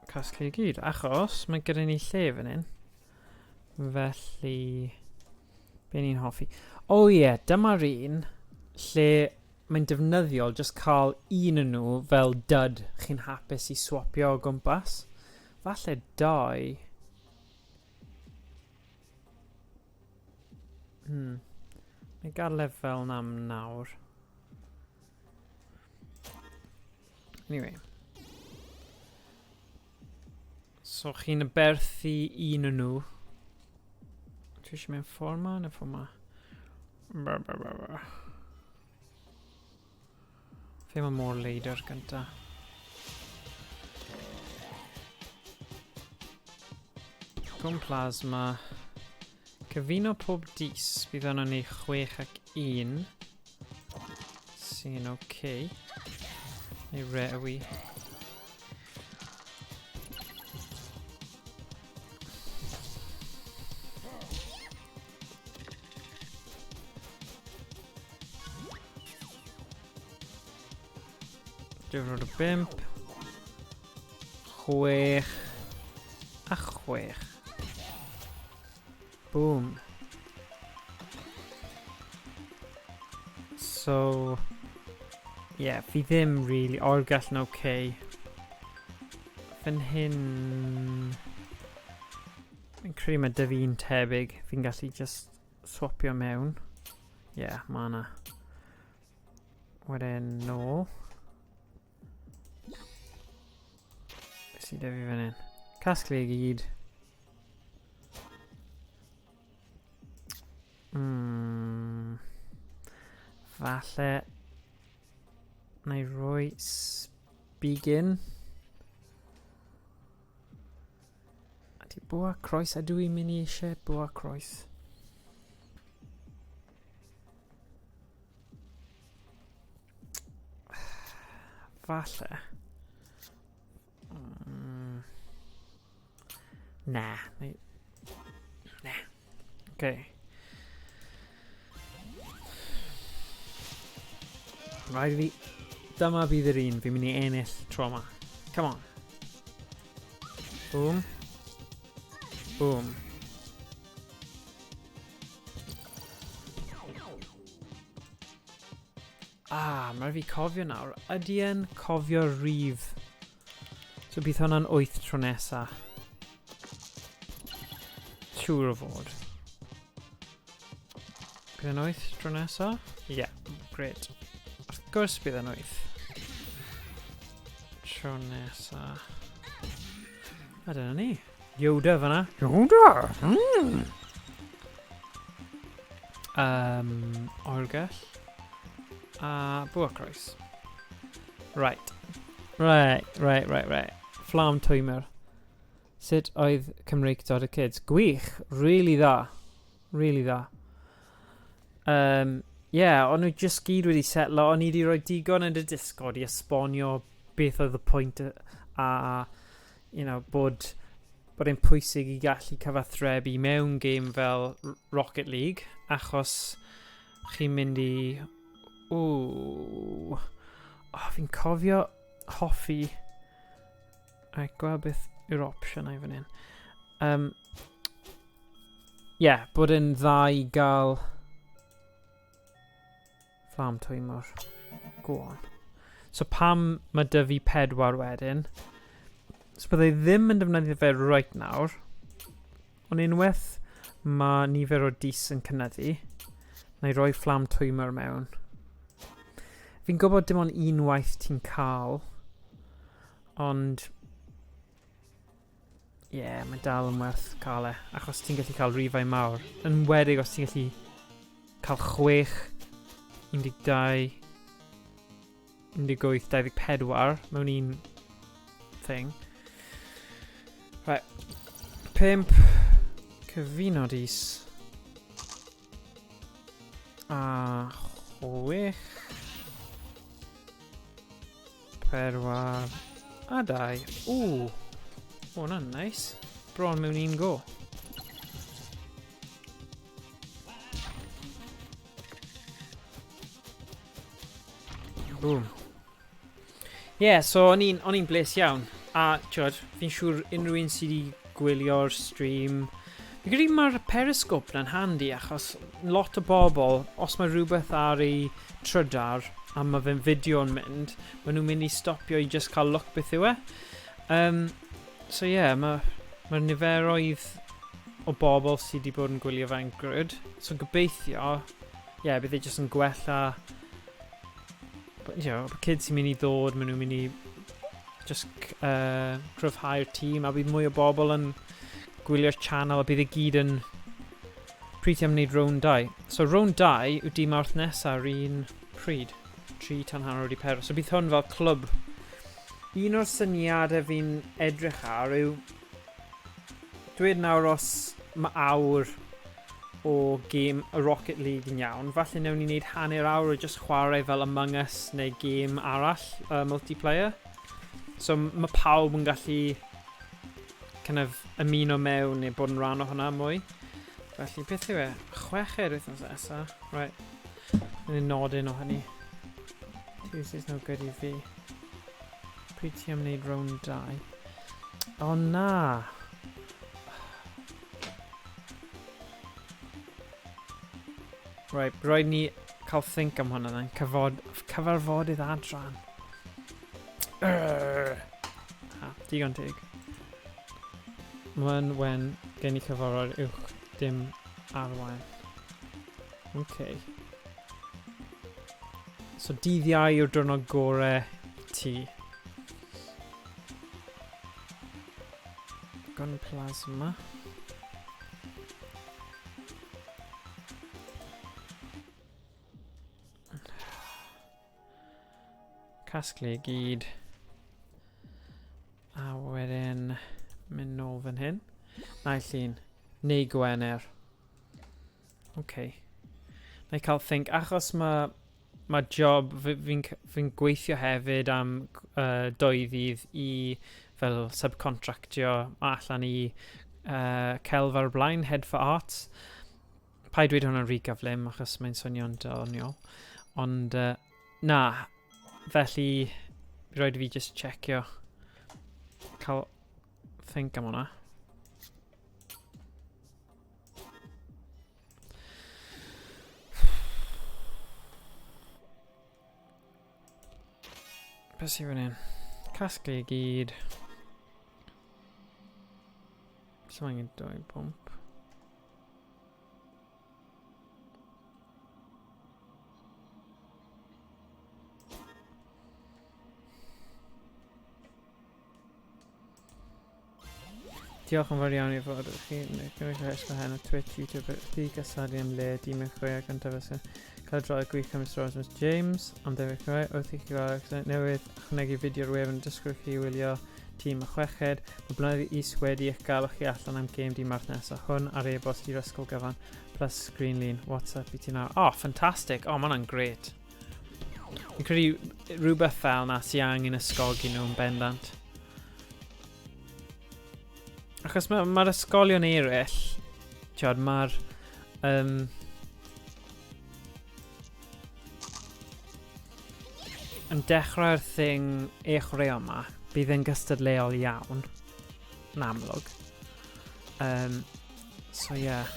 Casglu i gyd, achos mae gyda ni lle fan hyn. Felly, be ni'n hoffi? O oh, ie, yeah, dyma'r un lle mae'n defnyddiol just cael un yn nhw fel dud chi'n hapus i swapio o gwmpas. Falle dau. Neu gael lefel na am nawr. Anyway. So chi'n aberthu un o nhw. Ti eisiau mynd ffordd ma neu ffordd ma? Ba, ba, ba, ba. Fe mae môr leidr gynta. Gwm plasma. Cyfuno pob dis, bydd yna ni 6 ac 1. Sy'n oce. Okay. Neu rewi. Diwrnod o 5. 6 a 6. Boom. So, yeah, fi ddim really, oergell yn okay. Fan hyn, fi'n credu mae dy fi'n tebyg, fi'n gallu just swapio mewn. Yeah, mae yna. Wedyn nôl. Beth sydd 'da fi fan hyn? Casglu i gyd. Falle na i roi sbigyn. Ydy bwa croes? Ydw i'n mynd i eisiau bwa croes? Falle. Na. Na. Okay. Rhaid i fi... Dyma bydd yr un fi'n mynd i ennill tro yma. Come on. Boom. Boom. Ah, mae fi cofio nawr. Ydy e'n cofio rif? So bydd hwnna'n 8 tro nesa. Siŵr o fod. Bydd e'n 8 tro nesa? Ie, yeah, great. Wrth gwrs bydd e'n 8. Tro nesa. A dyna ni. Yoda fyna. Yoda! Oergell. A bwa croes. Right. Right, right, right, right. Fflam twymer. Sut oedd Cymreictod y kids? Gwych! Really dda. Really dda. Yeah, o'n nhw just gyd wedi setlo. O'n i wedi rhoi digon yn y Discord i esbonio beth oedd y pwynt a, you know, bod e'n pwysig i gallu cyfathrebu mewn game fel Rocket League, achos chi'n mynd i... Ww... Oh, fi'n cofio hoffi... Right, gweld beth yw'r opsiynau fan hyn. Yeah, bod e'n dda i gael fflam twymor. Go on. So pam mae dy fi 4 wedyn? So byddai ddim yn defnyddio fe right nawr. Ond unwaith mae nifer o dis yn cynyddu, na i roi fflam twymor mewn. Fi'n gwybod dim ond unwaith ti'n cael, ond ie, yeah, mae dal yn werth cael e, achos ti'n gallu cael rifau mawr. Yn wedig os ti'n gallu cael 6, 12, 18, 24 mewn un thing. Right. 5. Cyfuno dis. A 6. 4. A 2. Ww. O, hwnna'n nice. Bron mewn un go. Boom. Ie, yeah, so o'n i'n o'n i'n bles iawn. A, ti'od, fi'n siŵr unrhyw un sydd wedi gwylio'r stream... Fi'n credu mae'r periscope na'n handi achos lot o bobl, os mae rhywbeth ar ei trydar a mae fe'n fideo yn mynd, maen nhw'n mynd i stopio i just cael look beth yw e. So ie, yeah, mae'r ma niferoedd o bobl sydd wedi bod yn gwylio fe'n good. So gobeithio, ie, yeah, bydd e jyst yn gwella you know, kids sy'n mynd i ddod, maen nhw'n mynd i just cryfhau'r tîm a bydd mwy o bobl yn gwylio'r channel a bydd e gyd yn pryd ti am wneud round 2. So round 2 yw dim Mawrth nesaf yr un pryd. 3 tan hanner wedi 4. So bydd hwn fel clwb. Un o'r syniadau fi'n edrych ar yw dweud nawr os mae awr o gêm y Rocket League yn iawn, falle newn ni wneud hanner awr o just chwarae fel Among Us neu gêm arall, multiplayer. So mae pawb yn gallu kind of ymuno mewn neu bod yn rhan o hwnna mwy. Felly, beth yw e? Chweched wythnos nesa. Right. Yn nodyn o hynny. Tuesday's no good i fi. Pryd ti am wneud round 2? O na! Right, rhaid ni cael think am hwnna then. Cyfod, cyfarfodydd adran. Urgh. Ha, digon teg. Mae'n wen gen i cyfarfod uwch dim arwain. Okay. So dydd Iau yw'r diwrnod gore i ti. Gun plasma. Casglu i gyd. A wedyn mynd nôl fan hyn. Naill un. Neu Gwener. OK. Na i cael think. Achos mae ma job, fi'n fi, fi gweithio hefyd am dwy ddydd i fel subcontractio allan i celf ar y blaen, Head for Arts. Paid dweud hwnna'n rhy gyflym achos mae'n swnio'n doniol. Ond na, felly rhaid i fi just checio. Cael think am hwnna. Beth sy'n fan hyn? Casglu i gyd. Sy'n angen 2 pump. Diolch yn fawr iawn i fod chi yn gynnig rheswm hyn o Twitch, YouTube, di gysadu am le, di mewn chwarae gyntaf fysa. Cael dro gwych am Mr Rosmus James, am ddefnydd chwarae, wrth i chi weld newydd ychwanegu fideo'r wefan dysgwyr chi wylio tîm y chweched. Mae blynedd is wedi eich galw chi allan am gêm di Mawrth nesaf hwn ar e-bost i'r ysgol gyfan, plus screen lun, WhatsApp i ti nawr. Oh, ffantastig! Oh, mae hwnna'n gret. Fi'n credu rhywbeth fel na sy'n angen ysgogi nhw yn bendant. Achos mae'r ma ysgolion eraill, tiod, mae'r... yn dechrau'r thing e-chwaraeon yma, bydd yn gystadleuol iawn, yn amlwg. So ie, yeah,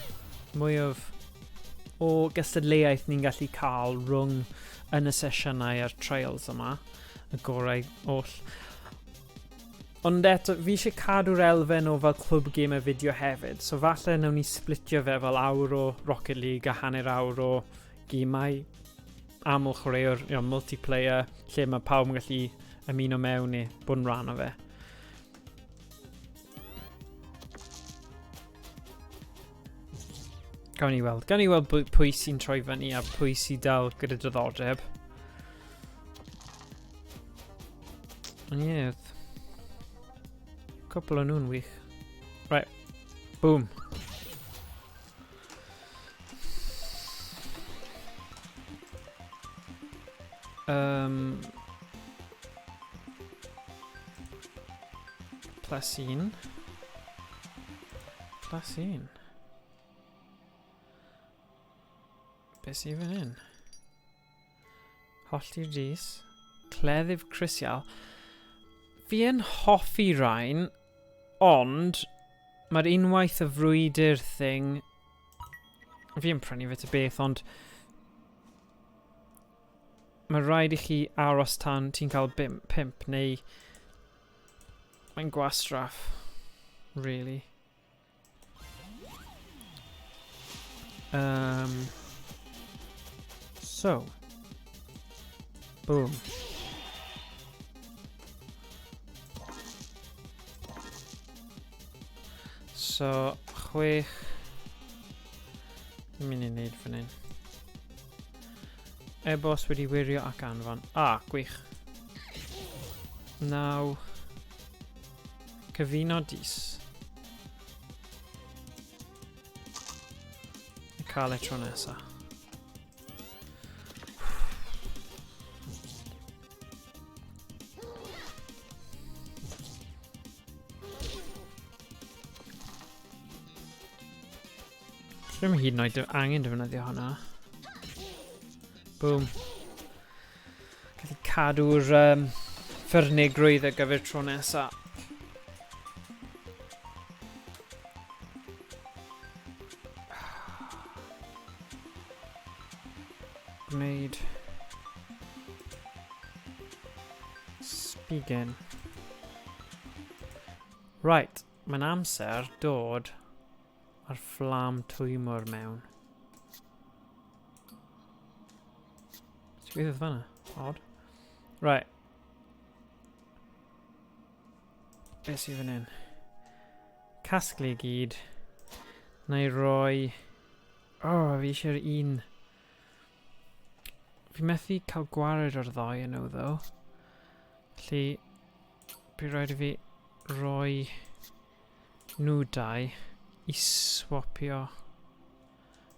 mwy o, o gystadleuaeth ni'n gallu cael rhwng yn y sesiynau a'r trials yma, y gorau oll. Ond eto, fi eisiau cadw'r elfen o fel clwb gemau fideo hefyd, so falle nawn ni splitio fe fel awr o Rocket League a hanner awr o gemau aml chwaraewr, you know, multiplayer, lle mae pawb yn gallu ymuno mewn neu bod yn rhan o fe. Gawn ni weld. Gawn ni weld pwy sy'n troi fyny a pwy sy'n dal gyda diddordeb. Ond ie, yeah, cwpl o nhw'n wych. Boom. Um, plus un. Plus un. Be sydd fan hyn? Hollti'r dis. Cleddyf crisial. Fi yn hoffi rhain, ond mae'r unwaith y frwydr thing... Fi yn prynu fe ta beth, ond... Mae rhaid i chi aros tan ti'n cael 5 neu... Mae'n gwastraff. Really. So. Boom. So, 6. Ni'n mynd i wneud fan hyn. E-bost wedi wirio ac anfon. Ah, gwych. 9. Cyfuno dis. Cael e tro nesa. Ddim hyd yn oed angen defnyddio hwnna. Boom. Gallu cadw'r ffyrnigrwydd ar gyfer tro nesa. Gwneud sbigen. Right, mae'n amser dod ar fflam twymor mewn. Ti'n gweithio fanna? Odd. Right. Beth sydd fan hyn? Casglu i gyd. Na i roi... Oh, fi eisiau'r un. Fi methu cael gwared o'r ddau yn nhw, ddo. Felly, bydd rhaid i fi roi nhw dau i swapio.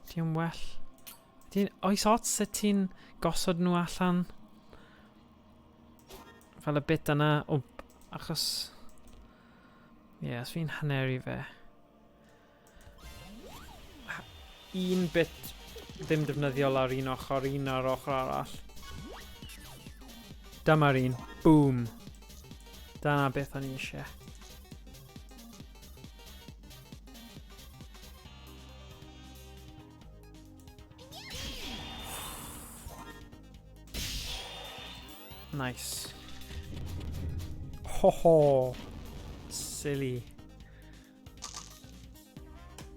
Ti'n well? Ti'n... Oes ots sut ti'n gosod nhw allan? Fel y bit yna o... Achos... Ie, yeah, os fi'n haneru fe. Un bit ddim defnyddiol ar un ochr, un ar ochr arall. Dyma'r un. Boom. Dyna beth o'n i eisiau. Nice. Ho ho. Silly.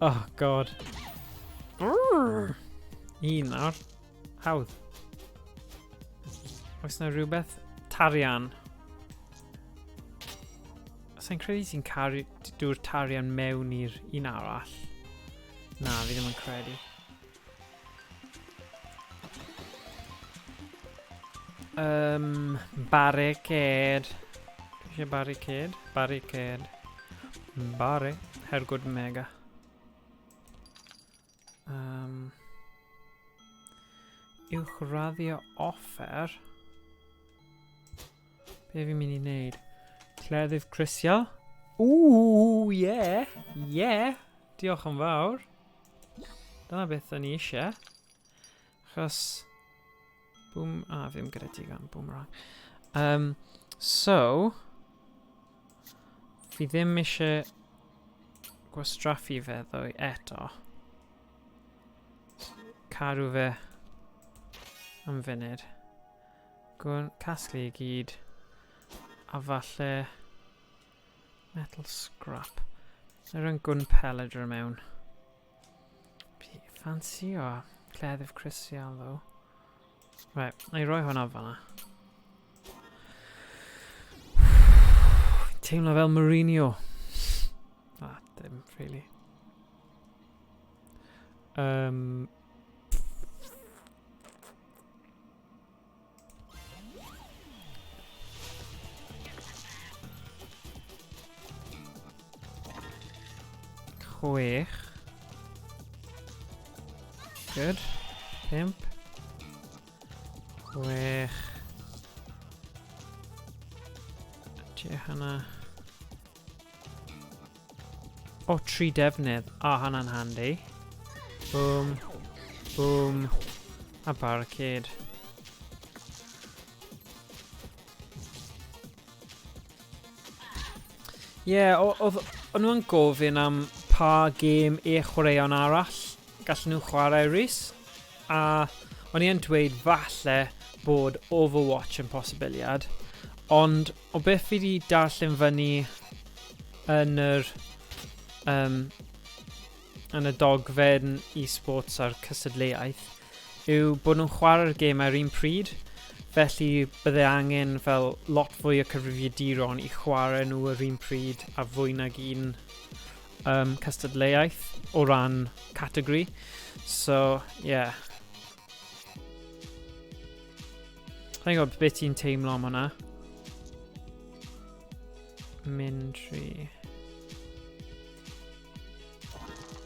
Oh god. Brrr. Un nawr. Hawdd. Oes na rhywbeth? Tarian. Sa'n credu ti'n caru dŵr tarian mewn i'r un arall. Na, fi ddim yn credu. Barricade. Dwi eisiau barricade. Barricade. Barre. Hergwd mega. Uwchraddio offer. Be fi'n mynd i wneud? Cleddyf crisial. Ooh, yeah. Yeah. Diolch yn fawr. Dyna beth o'n i eisiau. Achos... Boom... Ah, fi ddim gyda digon. Boomerang. So... Fi ddim eisiau gwastraffu fe ddo eto. Cadw fe am funud. Gwn casglu i gyd. A falle... Metal scrap. Yr yn gwn pelydr mewn. Fancy o cleddyf crisial ddo. Right, na i roi hwnna fanna. Teimlo fel Mourinho. Ah, dim, really. 6. Good. 5. 6. Tia hynna. O, 3 defnydd. A, hynna'n handi. Boom. Boom. A barricade. Ie, yeah, oedd o'n nhw'n gofyn am pa gêm e-chwaraeon arall gallen nhw chwarae, Rhys. A o'n i yn dweud falle bod Overwatch yn posibiliad, ond o beth fi wedi darllen fyny yn yr um, yn y dogfen e-sports a'r cystadleuaeth yw bod nhw'n chwarae'r gêm ar un pryd, felly bydde angen fel lot fwy o cyfrifiaduron i chwarae nhw yr un pryd a fwy nag un um, cystadleuaeth o ran categori. So, yeah. Sa'n gwybod beth ti'n teimlo am hwnna. Mynd tri.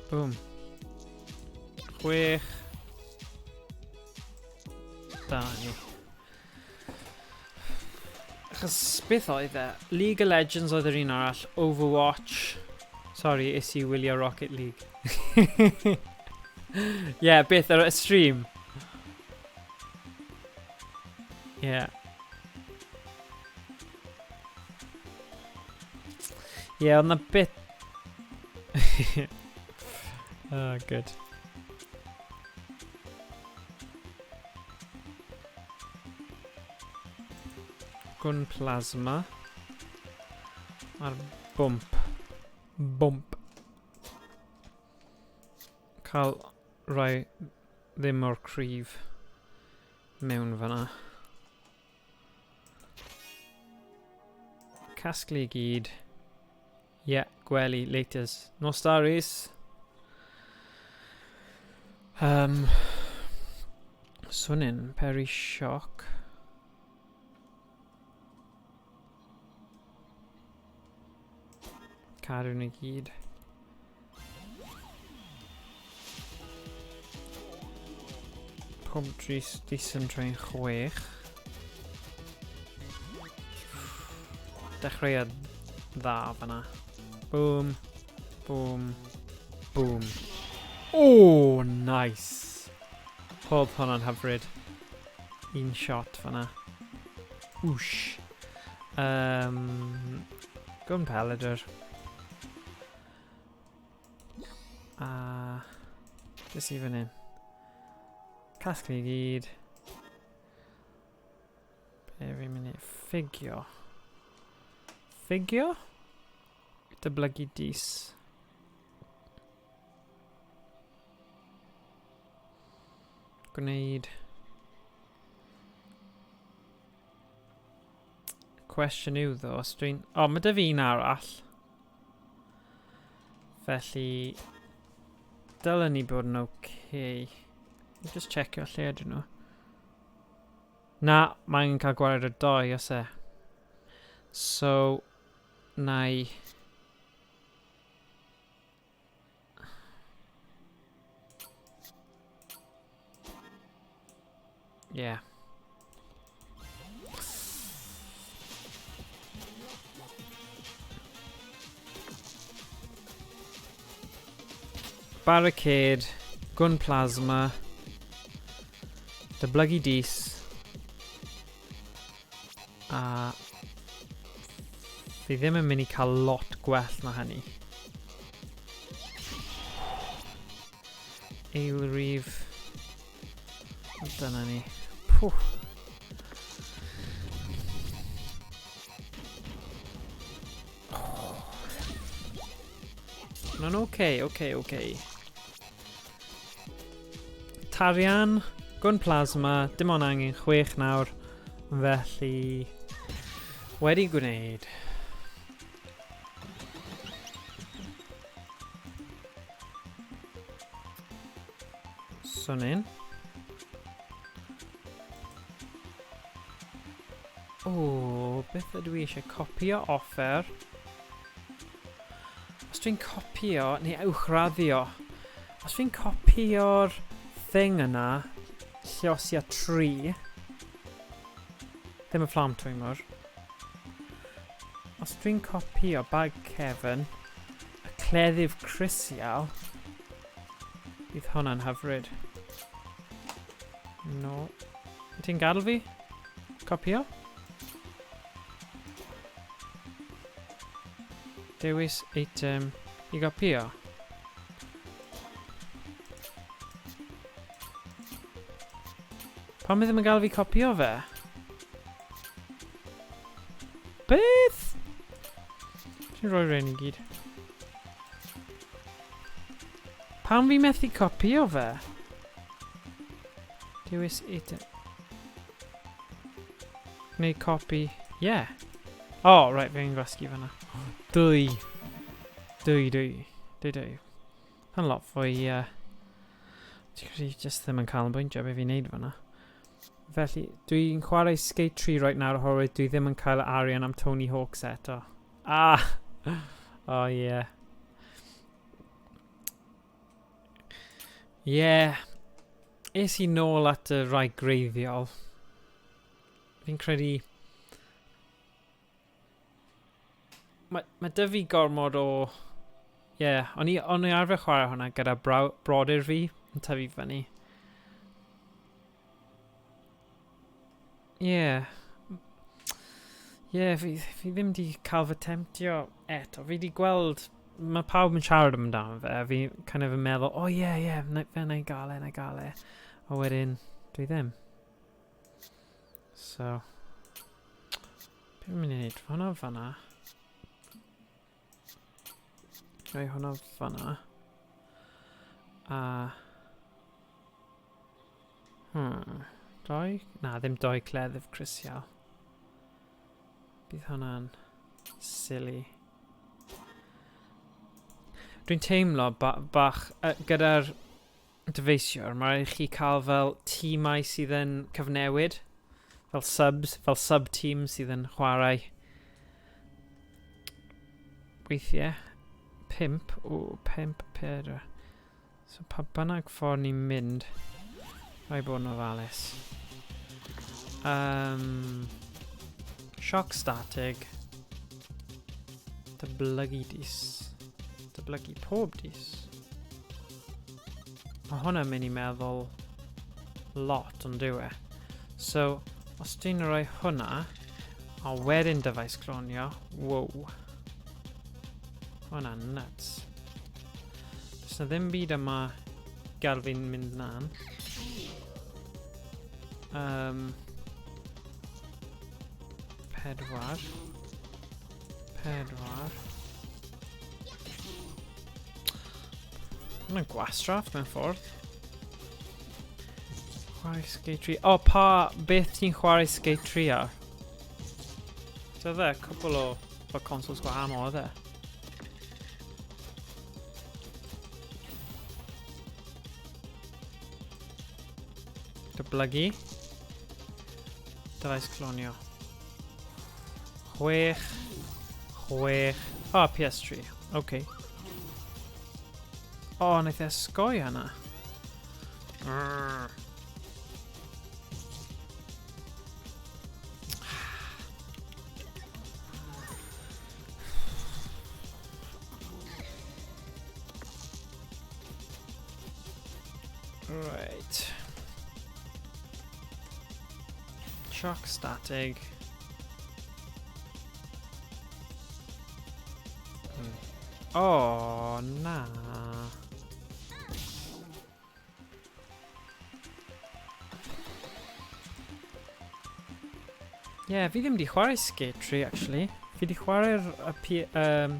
Boom. 6. Da ni. Achos beth oedd e? League of Legends oedd yr un arall, Overwatch. Sorry, is i wylio Rocket League. yeah, beth ar y stream. Yeah. Yeah, ond na bit... oh, good. Gwn plasma. A'r bwmp. Bwmp. Cael rhai ddim mor cryf mewn fyna. Casglu i gyd. Ie, yeah, gwely, laters. Nos da, Rhys. Um, Swnyn, peri sioc. Cadw nhw gyd. Pump dris disym troi'n 6. Dechreuad dda fyna. Boom, boom, boom. Oh, nice! Pob hwnna'n hyfryd. Un shot fyna. Whoosh. Gun pelleter. A... Beth sydd fan hyn? Casglu i gyd. Be fi'n mynd i... Ffigio. Ffigio? Dyblygu dis. Gwneud... Cwestiwn yw ddo, os dwi'n... O, oh, mae dy fi un arall. Felly... Dylen ni bod yn oce. Okay. Just checio lle ydyn nhw. Na, mae'n cael gwared o doi, os e. So, na i... Yeah. Barricade, gun plasma, dyblygu dis, a fi ddim yn mynd i cael lot gwell na hynny. Eilrif. Dyna ni. Pwff. Mae'n oce, oce, oce. Tarian, gwn plasma, dim ond angen 6 nawr, felly wedi gwneud. Swnyn. O, beth ydw i eisiau copio offer? Os Os fi'n copio, neu uwchraddio, os fi'n copio'r thing yna, Llosia 3, ddim y fflam twymwr, os dwi'n copio bag Kevin, y cleddyf crisial, bydd hwnna'n hyfryd. No. Ti'n gadael fi? Copio? Dewis eitem i gopio. Pam ddim yn gael fi copio fe? Beth? Ti'n rhoi rhain i gyd. Pam fi methu copio fe? Dewis eitem. Neu copi. Yeah. Oh, right, fi'n gwasgu fanna. Dwy. Dwy, dwy. Dwy, dwy. Yn lot fwy... Uh, Ti'n credu just ddim yn canolbwyntio be fi'n neud fanna. Felly, dwi'n chwarae Skate 3 right nawr oherwydd dwi ddim yn cael arian am Tony Hawk's eto. Ah! Oh, yeah. Yeah. Es i nôl at y rai greiddiol. Fi'n credu... Mae, mae dy fi gormod o... Ie, yeah, o'n i, o'n i arfer chwarae hwnna gyda braw, brodyr fi yn tyfu fyny. Ie. Yeah. Ie, yeah, fi, fi ddim di cael fy temptio eto. Fi di gweld... Mae pawb yn siarad amdano fe, a fi kind of yn meddwl, o oh, ie, ie, yeah, fe na i gael e, na i gael e. A wedyn, dwi ddim. So, be fi'n mynd i wneud? Hwnna fanna. Rhoi hwnna fanna. A... Doi? Na, ddim doi cleddyf crisial. Bydd hwnna'n silly. Dwi'n teimlo ba bach uh, gyda'r dyfeisiwr, mae rhaid i chi cael fel tîmau sydd yn cyfnewid, fel subs, fel sub-team sydd yn chwarae. Weithiau, pimp, o, pimp, pedwar. So pa bynnag ffordd ni'n mynd, rhaid bod yn ofalus. Um, shock static. Dyblygu dis. Dyblygu pob dis. Mae hwnna'n mynd i meddwl lot, ond dyw e. So, os dwi'n rhoi hwnna, a wedyn dyfais clonio, wow. Hwnna'n nuts. Does na ddim byd yma gael fi'n mynd lan. Um, pedwar. Pedwar. Hwnna'n gwastraff mewn ffordd. Chwarae Skate 3. O, oh, pa beth ti'n chwarae Skate 3 ar? So dde, cwpl o, o consoles gwahanol oedd e. Dyblygu. Dyfais clonio. Chwech. Chwech. O, oh, PS3. Oce. Okay. O, oh, wnaeth e osgoi hynna. Right. Shock static. O, oh, na. Ie, yeah, fi ddim wedi chwarae Skate 3, actually. Fi wedi chwarae'r um,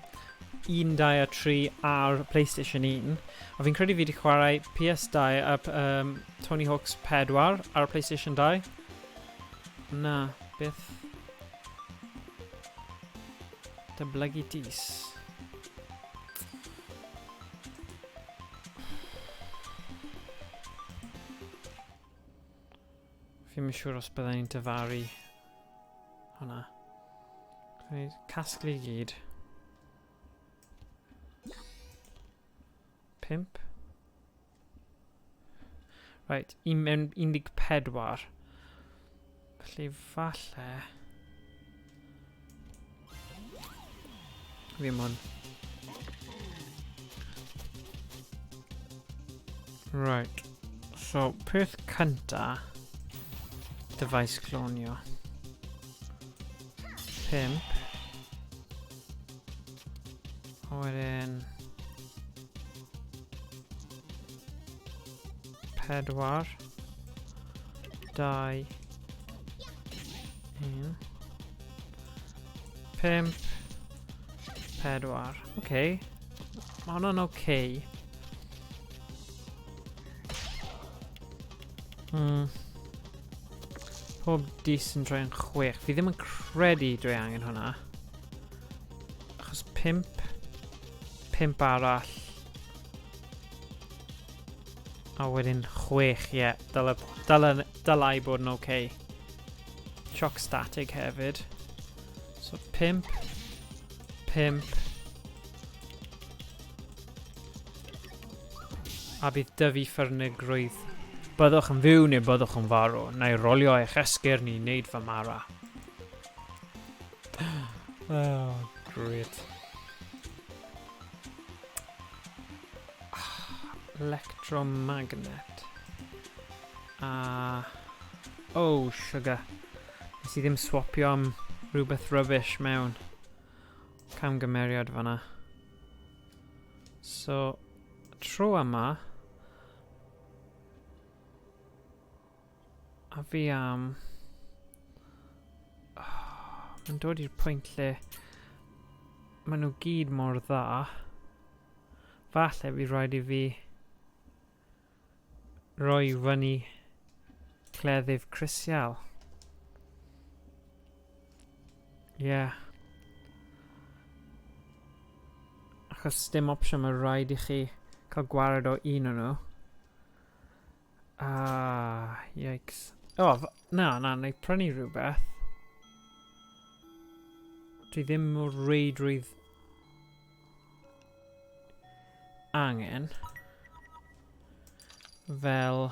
1, 2 a 3 ar PlayStation 1. A fi'n credu fi wedi chwarae PS2 a um, Tony Hawk's 4 ar PlayStation 2. Na, beth? Dyblygu dis. Fi'n mynd siŵr os byddai'n ni'n dyfaru hwnna. Gwneud casglu i gyd. 5. Right, un mewn 14. Felly falle... Fi am hwn. Right. So, peth cynta, device clonio. 5. A wedyn... 4. 2. 1. 5. 4. Okay. Mae hwnna'n okay. Pob dis yn troi yn 6. Fi ddim yn credu dwi angen hwnna. Achos 5. 5 arall. A wedyn 6, ie. Yeah. Dylai bod yn okay. Shock static hefyd. So 5. 5. A bydd dyfu ffyrnigrwydd. Byddwch yn fyw neu byddwch yn farw. Na i rolio eich esgyrn i wneud fy mara. Oh, great. Electromagnet. A... Oh, sugar. Nes i ddim swapio am rhywbeth rubbish mewn. Camgymeriad fanna. So, tro yma... A fi am... Oh, mae'n dod i'r pwynt lle maen nhw gyd mor dda. Falle bydd rhaid i fi roi fyny cleddyf crisial. Ie. Yeah. Achos dim opsiwn, mae rhaid i chi cael gwared o un o'n nhw. Ah, yikes. O, oh, na, na, na i prynu rhywbeth. Dwi ddim o reidrwydd angen. Fel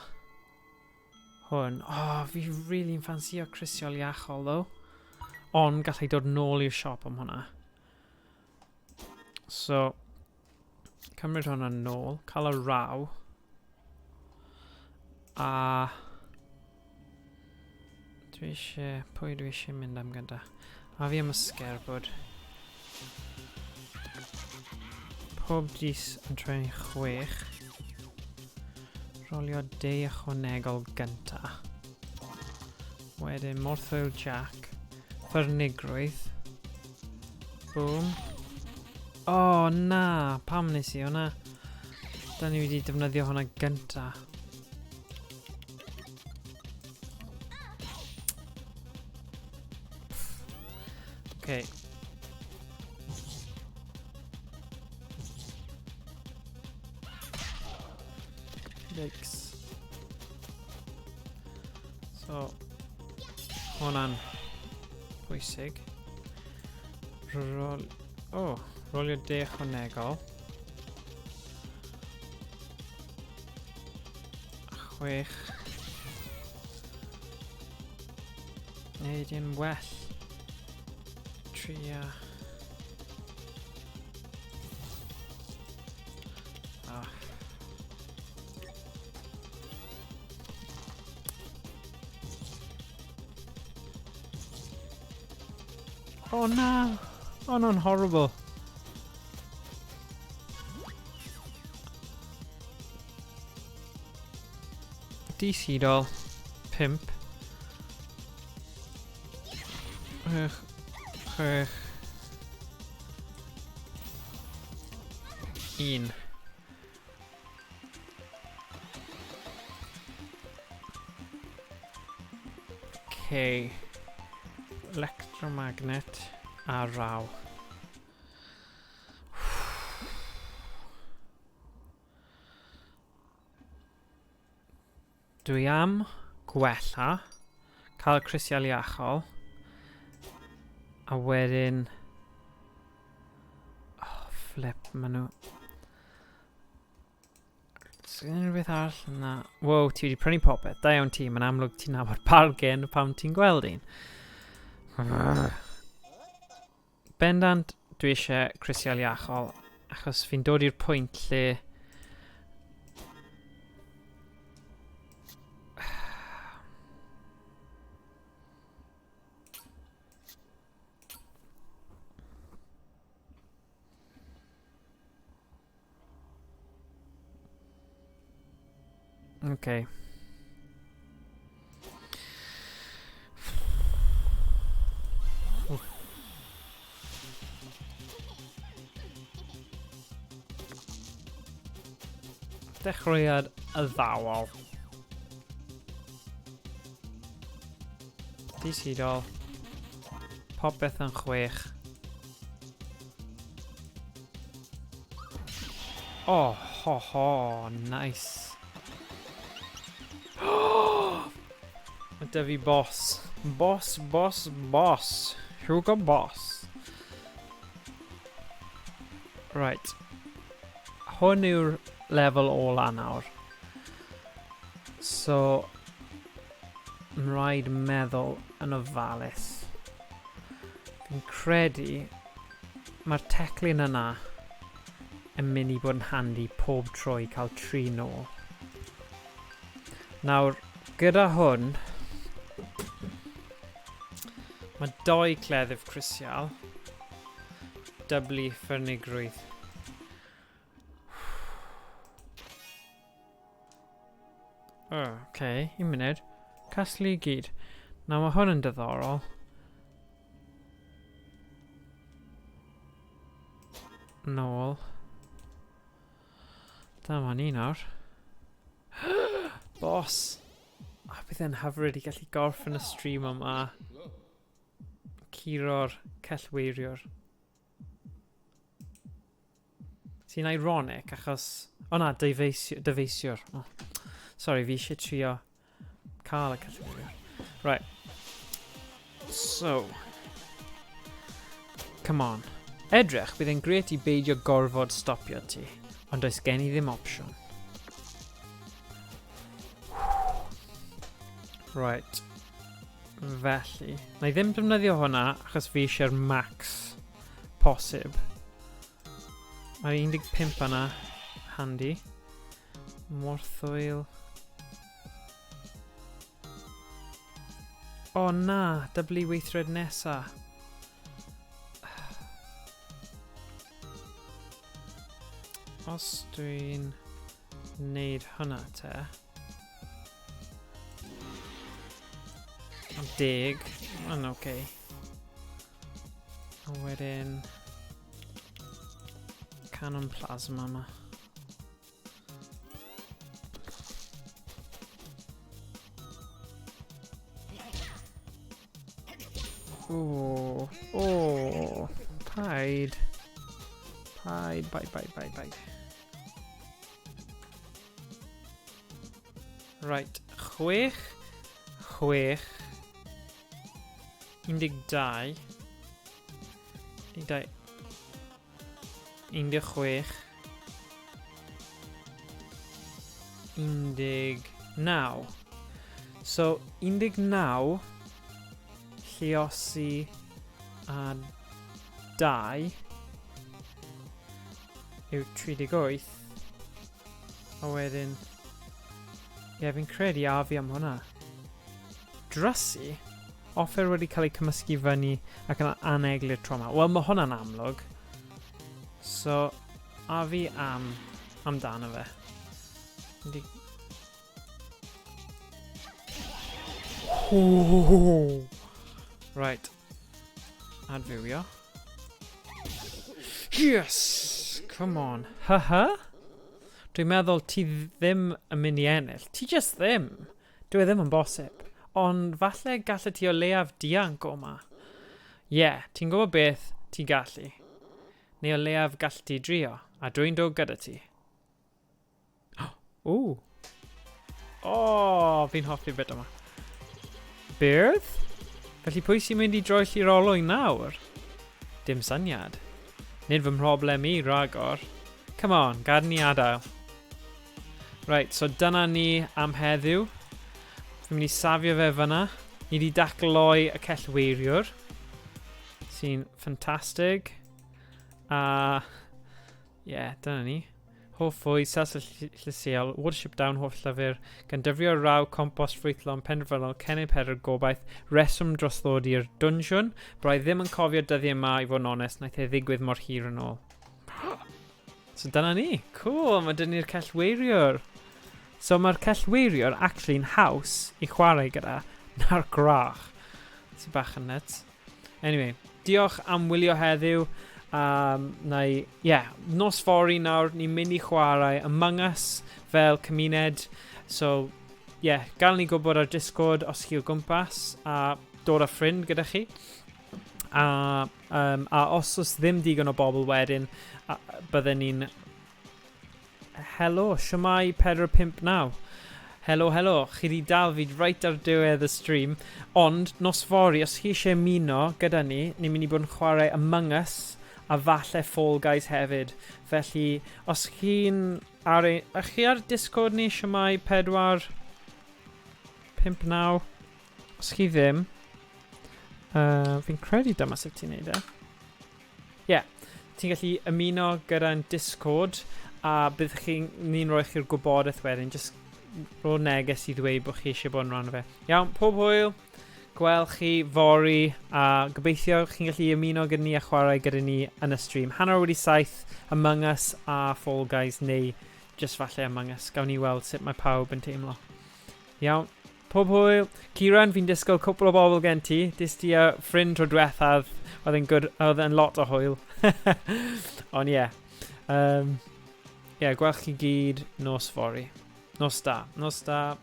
hwn. O, oh, fi really'n ffansio crisiol iachol, ddo. Ond gallai dod nôl i'r siop am hwnna. So, cymryd hwnna nôl, cael y raw. A... Dwi eisiau... Pwy dwi eisiau mynd am gyda? A fi am y sgerbwd. Pob dis yn troi'n 6. Rolio dei ychwanegol gynta. Wedyn Morthwyl Jack. Ffyrnigrwydd. Boom. O, oh, na! Pam nes i hwnna? Da ni wedi defnyddio hwnna gynta. Okay. Yikes. So, hwnna'n bwysig. Rol... Oh, rolio de ychwanegol. 6. Neud yn well. Tria. Ah. Oh na! Oh no'n horrible. DC doll. 5. 6. 6. 1. Okay. Electromagnet a raw. Dwi am gwella, cael y crisial iachol, a wedyn... Oh, flip, maen nhw... Unrhyw beth arall? Na. Wow, ti wedi prynu popeth. Da iawn ti, mae'n amlwg ti'n nabod bargen pam ti'n gweld un. Bendant, dwi eisiau crisial iachol, achos fi'n dod i'r pwynt lle... Okay. Dechreuad addawol. Disidol. Popeth yn chwech. Oh, ho, ho, nice. Mae dy fi boss. Boss, boss, boss. Hugo Boss. Right. Hwn yw'r lefel ola nawr. So, mae'n rhaid meddwl yn ofalus. Fi'n credu mae'r teclyn yna yn mynd i bod yn handi pob tro i cael tri nôl. Nawr, gyda hwn, mae doi cleddyf crisial, dyblu ffyrnigrwydd. O, oh, okay, un munud. Casglu i gyd. Nawr mae hwn yn diddorol. Nôl. Dyma ni nawr. Boss! A bydd e'n hyfryd i gallu gorffen y stream yma. Curo'r cellweiriwr. Sy'n ironic achos... O oh, na, dyfeisiwr. dyfeisiwr. Oh. Sorry, fi eisiau trio cael y cellweiriwr. Right. So. Come on. Edrych, bydd e'n gret i beidio gorfod stopio ti, ond does gen i ddim opsiwn. Right. Felly, na i ddim defnyddio hwnna achos fi eisiau'r max posib. Mae'r 15 yna handy. Morthwyl. O na, dyblu weithred nesa. Os dwi'n neud hwnna te. Am deg, mae'n oce. Okay. A wedyn... Canon plasma yma. O, o, paid. Paid, paid, paid, paid, paid. Right, chwech, chwech, 12, 12, 16, 19. So, 19 lliosi a 2 yw 38. A wedyn... Ie, yeah, fi'n credu a fi am hwnna. Drysu? Offer wedi cael eu cymysgu fyny ac yn aneglur tro yma. Wel, mae hwnna'n amlwg. So, a fi am amdano fe. Di... Right. Adfywio. Yes! Come on. Haha? Dwi'n meddwl ti ddim yn mynd i ennill. Ti just ddim. Dyw e ddim yn bosib. Ond falle gallet ti o leiaf dianc o 'ma. Ie, yeah, ti'n gwybod beth, ti'n gallu. Neu o leiaf gallet ti drio, a dwi'n dod gyda ti. Ww. O, oh, fi'n hoffi bit yma. Beard? Felly pwy sy'n mynd i droelli'r olwyn nawr? Dim syniad. Nid fy mhroblem i ragor. Come on, gad ni adael. Right, so dyna ni am heddiw. Fi'n mynd i safio fe fyna. Ni wedi dacloi y cellweiriwr, sy'n ffantastig. A, ie, yeah, dyna ni. Hoff fwyd, sels llysieuol, Watership Down, hoff llyfr, gan dyfrio raw, compost, ffrwythlon, penderfynol, cennin pedr, gobaith, reswm dros ddod i'r dwnsiwn. Braidd ddim yn cofio dyddiau yma i fod yn onest, wnaeth e ddigwydd mor hir yn ôl. So dyna ni. Cool, mae dyn ni'r cellweiriwr. So mae'r cellweiriwr actually'n haws i chwarae gyda na'r gwrach. Sy'n bach yn nuts. Anyway, diolch am wylio heddiw. Na i, yeah, nos fory nawr, ni'n mynd i chwarae Among Us fel cymuned. So, yeah, gael ni gwybod ar Discord os chi o gwmpas a dod â ffrind gyda chi. A os oes ddim digon o bobl wedyn, bydden ni'n... Helo, siwmai 459. Helo, helo, chi di dal fi right ar diwedd y stream, ond nos fory, os chi eisiau ymuno gyda ni, ni'n mynd i bod yn chwarae Among Us a falle Fall Guys hefyd. Felly, os chi'n ar, ei, chi ar Discord ni, siwmai 4 5 9, os chi ddim, fi'n credu dyma sut ti'n neud e. Ie, yeah, ti'n gallu ymuno gyda'n Discord a bydd chi'n ni'n rhoi chi'r gwybodaeth wedyn. Just rho neges i ddweud bod chi eisiau bod yn rhan o fe. Iawn, pob hwyl. Gwel chi fory a gobeithio chi'n gallu ymuno gyda ni a chwarae gyda ni yn y stream. 7:30, Among Us a Fall Guys neu just falle Among Us. Gawn ni weld sut mae pawb yn teimlo. Iawn, pob hwyl. Kieran, fi'n disgwyl cwpl o bobl gen ti. Dis ti a ffrind tro diwethaf, oedd yn good, oedd yn lot o hwyl. Ond ie. Yeah. Yeah, gwelch chi gyd nos fory. Nos da. Nos da.